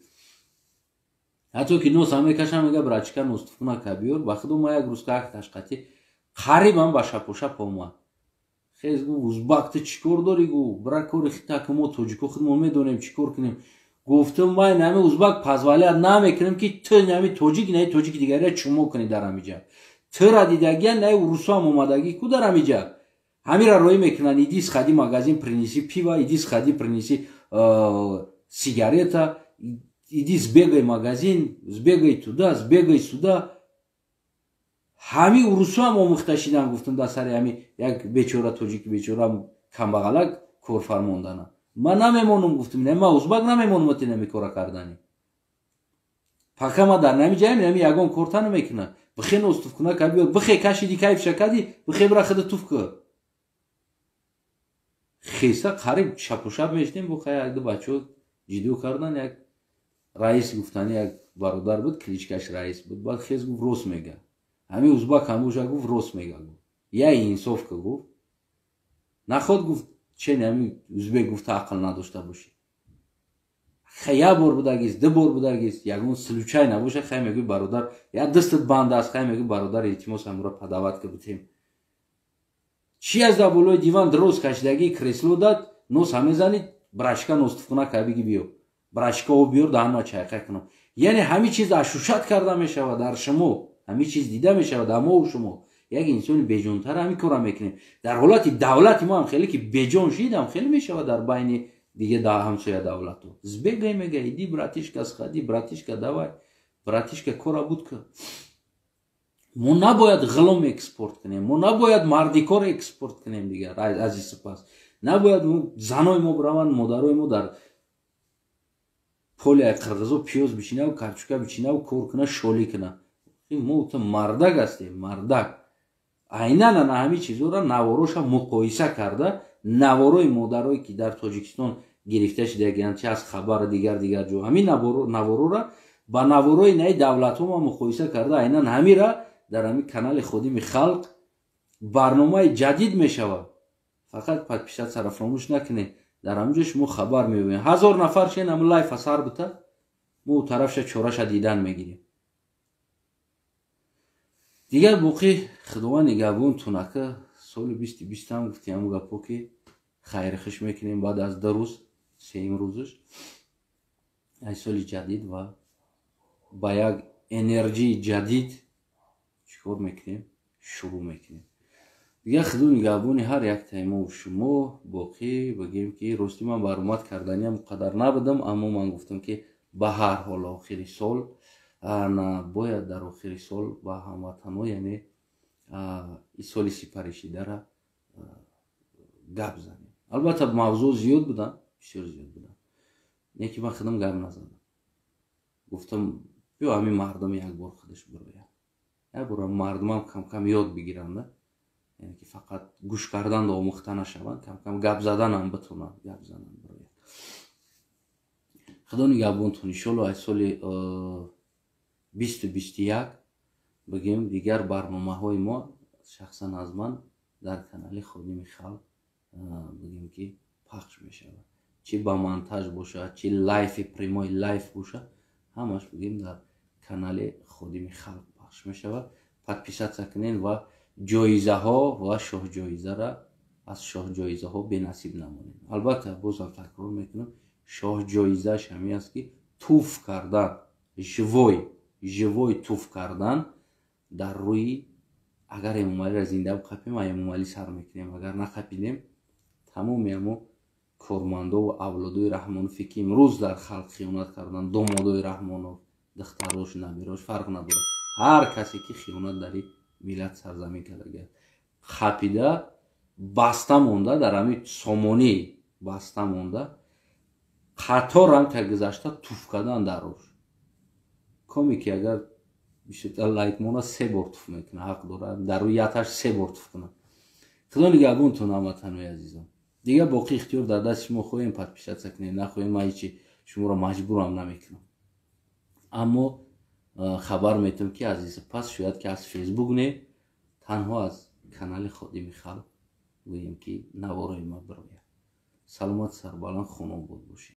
ҳатто ки носа мекашам, мега: «Брачка ностуфкуна ка биёр». Ба худо, ма як рӯз ташқати қарибам ба шапошап омад. Хез гуфт: «Узбак, ту чӣ кор дорӣ?» Гу: «Бира, кори хита ки, мо тоҷико худмон медонем чӣ кор кунем». Гуфтам: «Ман нами узбак позволять намекунем, ки ту нами тоҷик, наи тоҷики дигария чумо кунӣ дар ҳамиҷа. Тура дидагия, наи урусоам омадагӣ ку, дар ҳамиҷа ҳамира роӣ мекунанд: иди сходи магазин, принеси пиво, иди сходи, принеси сигарета, иди сбегай магазин, сбегай туда, сбегай сюда». Ҳами урусоам омӯхта шидан, гуфтам, дар сари ҳами як бечора тоҷики бечора камбағалак корфармондана. Ман намемонам, гуфтам, ман узбак намемонам ти нами кора кардани. Пока ма дар нами ҷаем, нами ягон корта намекуна. Бихе, ностуф куна ка биёр, бихе, кашиди, кайфша кади, бихе, бира, худа туф ку. Хеса қариб шапушап мешидем. Бо хай якду бачаҳо ҷиддо кардан. Як раис гуфтани, як бародар буд, кличкаш Раис буд. Баъд хез гуфт: «Рост мега ҳамин узбак ҳамуша». Гуфт: «Рост мега», гуфт, «я инсоф ка». Гуфт: «Наход», гуфт, «чен ҳамин узбек», гуфта, «ақл надошта бошӣ». Хай, як бор будагист, ду бор будагист, ягон случай набоша, хай, мегӯй: «Бародар, як дастат банд аст». Хай, мегӯй: «Бародар, илтимос, ҳамура подавать ка битем». Чи аз дар болои диван дроз кашидагии кресло дад носа мезанӣ, брашка ностуфкуна ка, биги биё, брашка об биёр, даҳанма чайқа кунам. Яъне ҳамин чиз ашушат карда мешавад дар шумо, ҳамин чиз дида мешавад дар мову шумо. Як инсони беҷонтар ҳамин кора мекунем. Дар ҳолати давлати мо ҳам хеле ки беҷон шид, ҳам хеле мешавад дар байни дига ҳамсоя давлату. Сбегай, мега, иди, братишка, сходи, братишка, давай, братишка, кора буд ка. Мо набояд ғулом экспорт кунем, мо набояд мардикор экспорт кунем. Дигар аз сипас набояд занои мо бираванд, модарои мо дар поли қирғизо пиёз бичинаву карчука бичинаву кор куна, шолӣ куна. Мо ту мардак ҳастем, мардак. Айнан ана ҳамин чизҳоро навороша муқоиса карда, наворои модарое ки дар Тоҷикистон гирифта шудагианд, чи аз хабар, дигар дигар ҷо, ҳамин наворора ба наворои наи давлатҳо ма муқоиса карда, айнан ҳамира дар ҳамин канали Ходими халқ барномаи ҷадид мешавад. Фақат подписаться фаромӯш накунед. Дар ҳамин ҷо шумо хабар меёбед. 1000 нафар шен, ҳамн лайфа сар бита, мо тарафша чораша дидан мегирем. Дигар боқӣ Худованд нигаҳбонтунака. Соли 2020-ам гуфти ҳамн гапо, ки хайрхиш мекунем баъд аз 2 рӯз, сеюм рӯзаш ай соли ҷадид, ва ба як энержии ҷадид чӣ кор мекунем, шурӯъ мекунем. Дигар Худо нигаҳбони ҳар яктаи мову шумо. Боқӣ бигем, ки ростӣ ман баромад карданиам қадар набудам, аммо ман гуфтам, ки ба ҳар ҳол охири сол бояд, дар охири сол ба ҳамватанҳо, яъне и соли сипаришидара гап занем. Албатта, мавзӯъ зиёд буданд, бисёр зиёд буданд, не ки ман худам гап назадам. Гуфтам: «Биё, ҳамин мардум як бор худаш бирояд, як бор мардумам камкам ёд бигиранд, яъне ки фақат гӯш кардан омӯхта нашаванд, камкам гап заданам битонанд, гап зананд, бирояд». Худо нигаҳбонтон. Иншолло, аз соли 2021 бигем, дигар барномаҳои мо, шахсан аз ман, дар канали Ходими халқ бигем, ки пахш мешавад, чӣ ба монтаж бошад, чӣ лайфи прямой лайф бошад, ҳамаш бигем, дар канали Ходими халқ пахш мешавад. Подписаться кунед ва ҷоизаҳо ва шоҳҷоизара аз шоҳҷоизаҳо бенасиб намонед. Албатта, бозам такрор мекунам, шоҳҷоизааш ҳамин аст, ки туф кардан, живой живой туф кардан дар рӯи, агар Эмомалиро зинда қапем, Эмомалӣ сар мекунем, агар нақапидем, тамоми ҳамо кормандову авлодои Раҳмонове, ки имрӯз дар халқ хиёнат карданд, домодои Раҳмонов, духтарош, набирош, фарқ надорад, ҳар касе ки хиёнат дар Миллат сарзамин кардага хапида баста монда, дар ҳамин сомонӣ баста монда, қаторам та гузашта, туф кардан дар рош. Коме ки агар бисёртар лайк мона, се бор туф мекунад, ҳақ дорад дар рӯи яташ се бор туф кунад. Худо нигаҳбонтон, ҳамватанои азизон. Дигар боқӣ ихтиёр дар дасти шумо. Хоҳем, подписаться кунед, нахоҳем, ман ҳечи шуморо маҷбурам намекунам. Аммо хабар метавам, ки аз пас шояд ки аз Фейсбук не, танҳо аз канали Ходими халқ, гӯем ки, наворои ма бирояд. Саломат, сарбаланд, хонобод бошед.